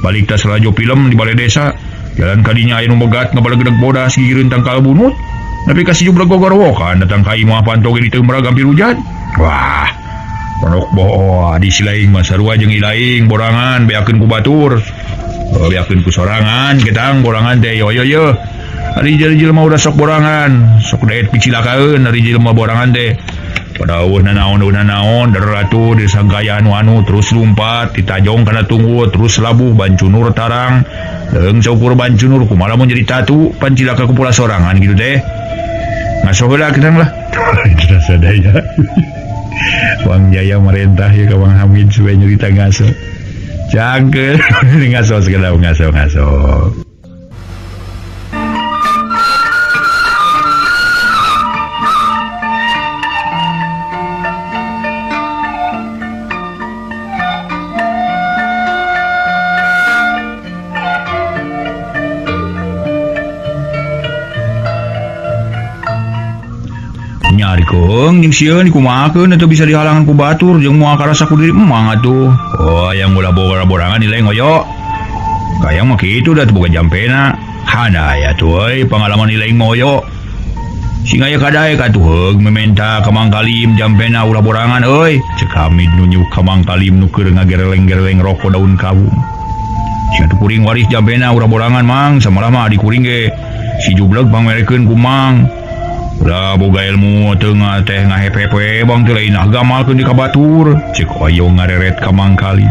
balik tas lalajo film di balai desa. Jalan kadinya aya nu megat ngabalegedeg bodas gigireun tangkal bunut. Tapi kasih jubleg gogorowokan datang ka imah panto ge diteumrag hampir hujan. Wah, pondok boh di silaing mah sarua jeung ilaing borangan beakeun ku batur. Beakeun ku sorangan ketang borangan teh yo yo yo. Ari jelema udah sok borangan, sok daet picilakaeun ari jelema borangan teh. Pada eueuh nanaon deratu disangkaya anu-anu terus lumpat ditajong kana tunggu terus labuh bancunur tarang. Leung saukur bancunur kumaha lamun jadi tatu pancilaka ku pula sorangan gitu teh. Ngaso heula ketang lah. Sadaya. Wang Jaya merentah ya ka Bang Hamid supaya nyerita ngaso. Cangkeun ngaso segala ngaso-ngaso. Nyarikeun jeung sieun dikumahakeun atuh bisa dihalangan ku batur jeung moal karasa ku diri emang atuh. Oh, yang ulah bora-borangan nilai ngoyo. Kayang mah kitu da teu boga jampena. Hana aya tuh euy pangalaman nilai ngoyo. Sing aya kadaek atuh heug mementa ka Mang Kalim jampena ulah borangan euy. Ceuk Hamid nu nyuk ka Mang Kalim nu keur ngagereleng-gereleng rokok daun kawung. Sing atuh kuring waris jampena ulah borangan Mang, samalah mah adi kuring ge si jubleg pangmerekeun ku Mang. Ulah boga ilmu teu teh ngahepe-hepe bang teh lain agamalkeun di ka batur. Ceuk Oyo ngareret ka Mang Kalim.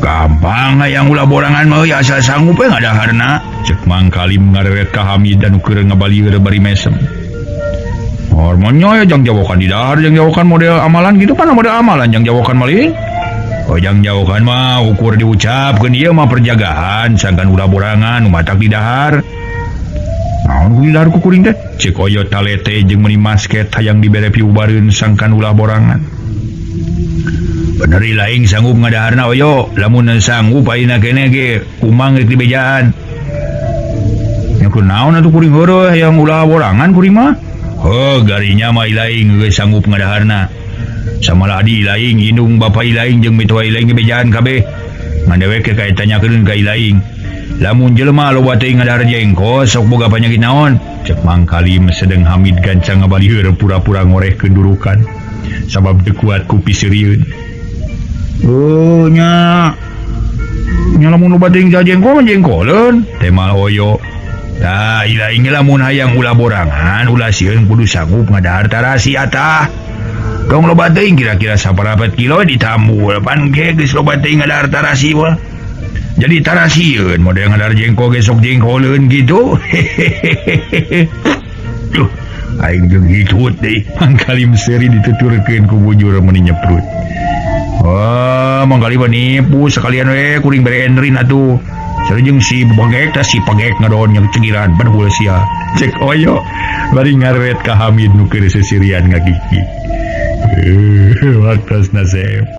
Gampang hayang ulah borangan mah euy asal sanggup we ngadaharna. Ceuk Mang Kalim ngareret ka Hamid anu keur ngabalieur bari mesem. Hormonnya ya jang jawokan di dahar jang jawokan model amalan gitu kan model amalan jang jawokan malih. Oh jang jawokan mah ukur diucapkeun ieu mah perjagaan sangkan ulah borangan nu matak di dahar. Naon ku dahar ku kuring teh? Ceuk Oyo talete jeung meuni masket hayang dibere piubareun sangkan ulah borangan. Bener laing sanggup ngadaharna Oyo, lamun sanggup ayeuna keneh ge kumang rek dibejaan. Nya kunaon atuh kuring heureun hayang ulah borangan kuring mah? Heuh garinya mah ilaing geus sanggup ngadaharna. Samalah adi ilaing, indung bapa ilaing jeung mitoha ilaing dibejaan kabeh. Ngan dewek ge kaetanyakeun ka ilaing. Lamun jelema loba teuing ngadahar jengkol sok boga panyakit naon? Ceuk Mang Kalim sedeng Hamid gancang ngabalieur pura-pura ngorehkeun durukan. Sabab teu kuat ku piseurieun. Oh nya. Nya lamun loba teuing jengkol mah jengkoleun, temal Oyo. Tah ilaing lamun hayang ulah borangan, ulah sieun kudu sanggup ngadahar tarasi atah. Dong loba teuing kira-kira saparapat kilo ditambul pan ge geus loba teuing ngadahar tarasi mah. Jadi tarasieun model ngadar jengkol gesok jengkoleun gitu. Hehehe. Duh, aing jeung hitut deui. Mang Kalim seuri dituturkeun ku bujur meuni nyeprut. Wah, Mang Kalim nipu sekalian we kuring bere enrin atuh. Sareng si bengek tah si pegek ngadon yang cegiran bedhul sia. Cek Oyo bari ngaret ka Hamid nu keur sesirian ngagigi. Waktos nasib.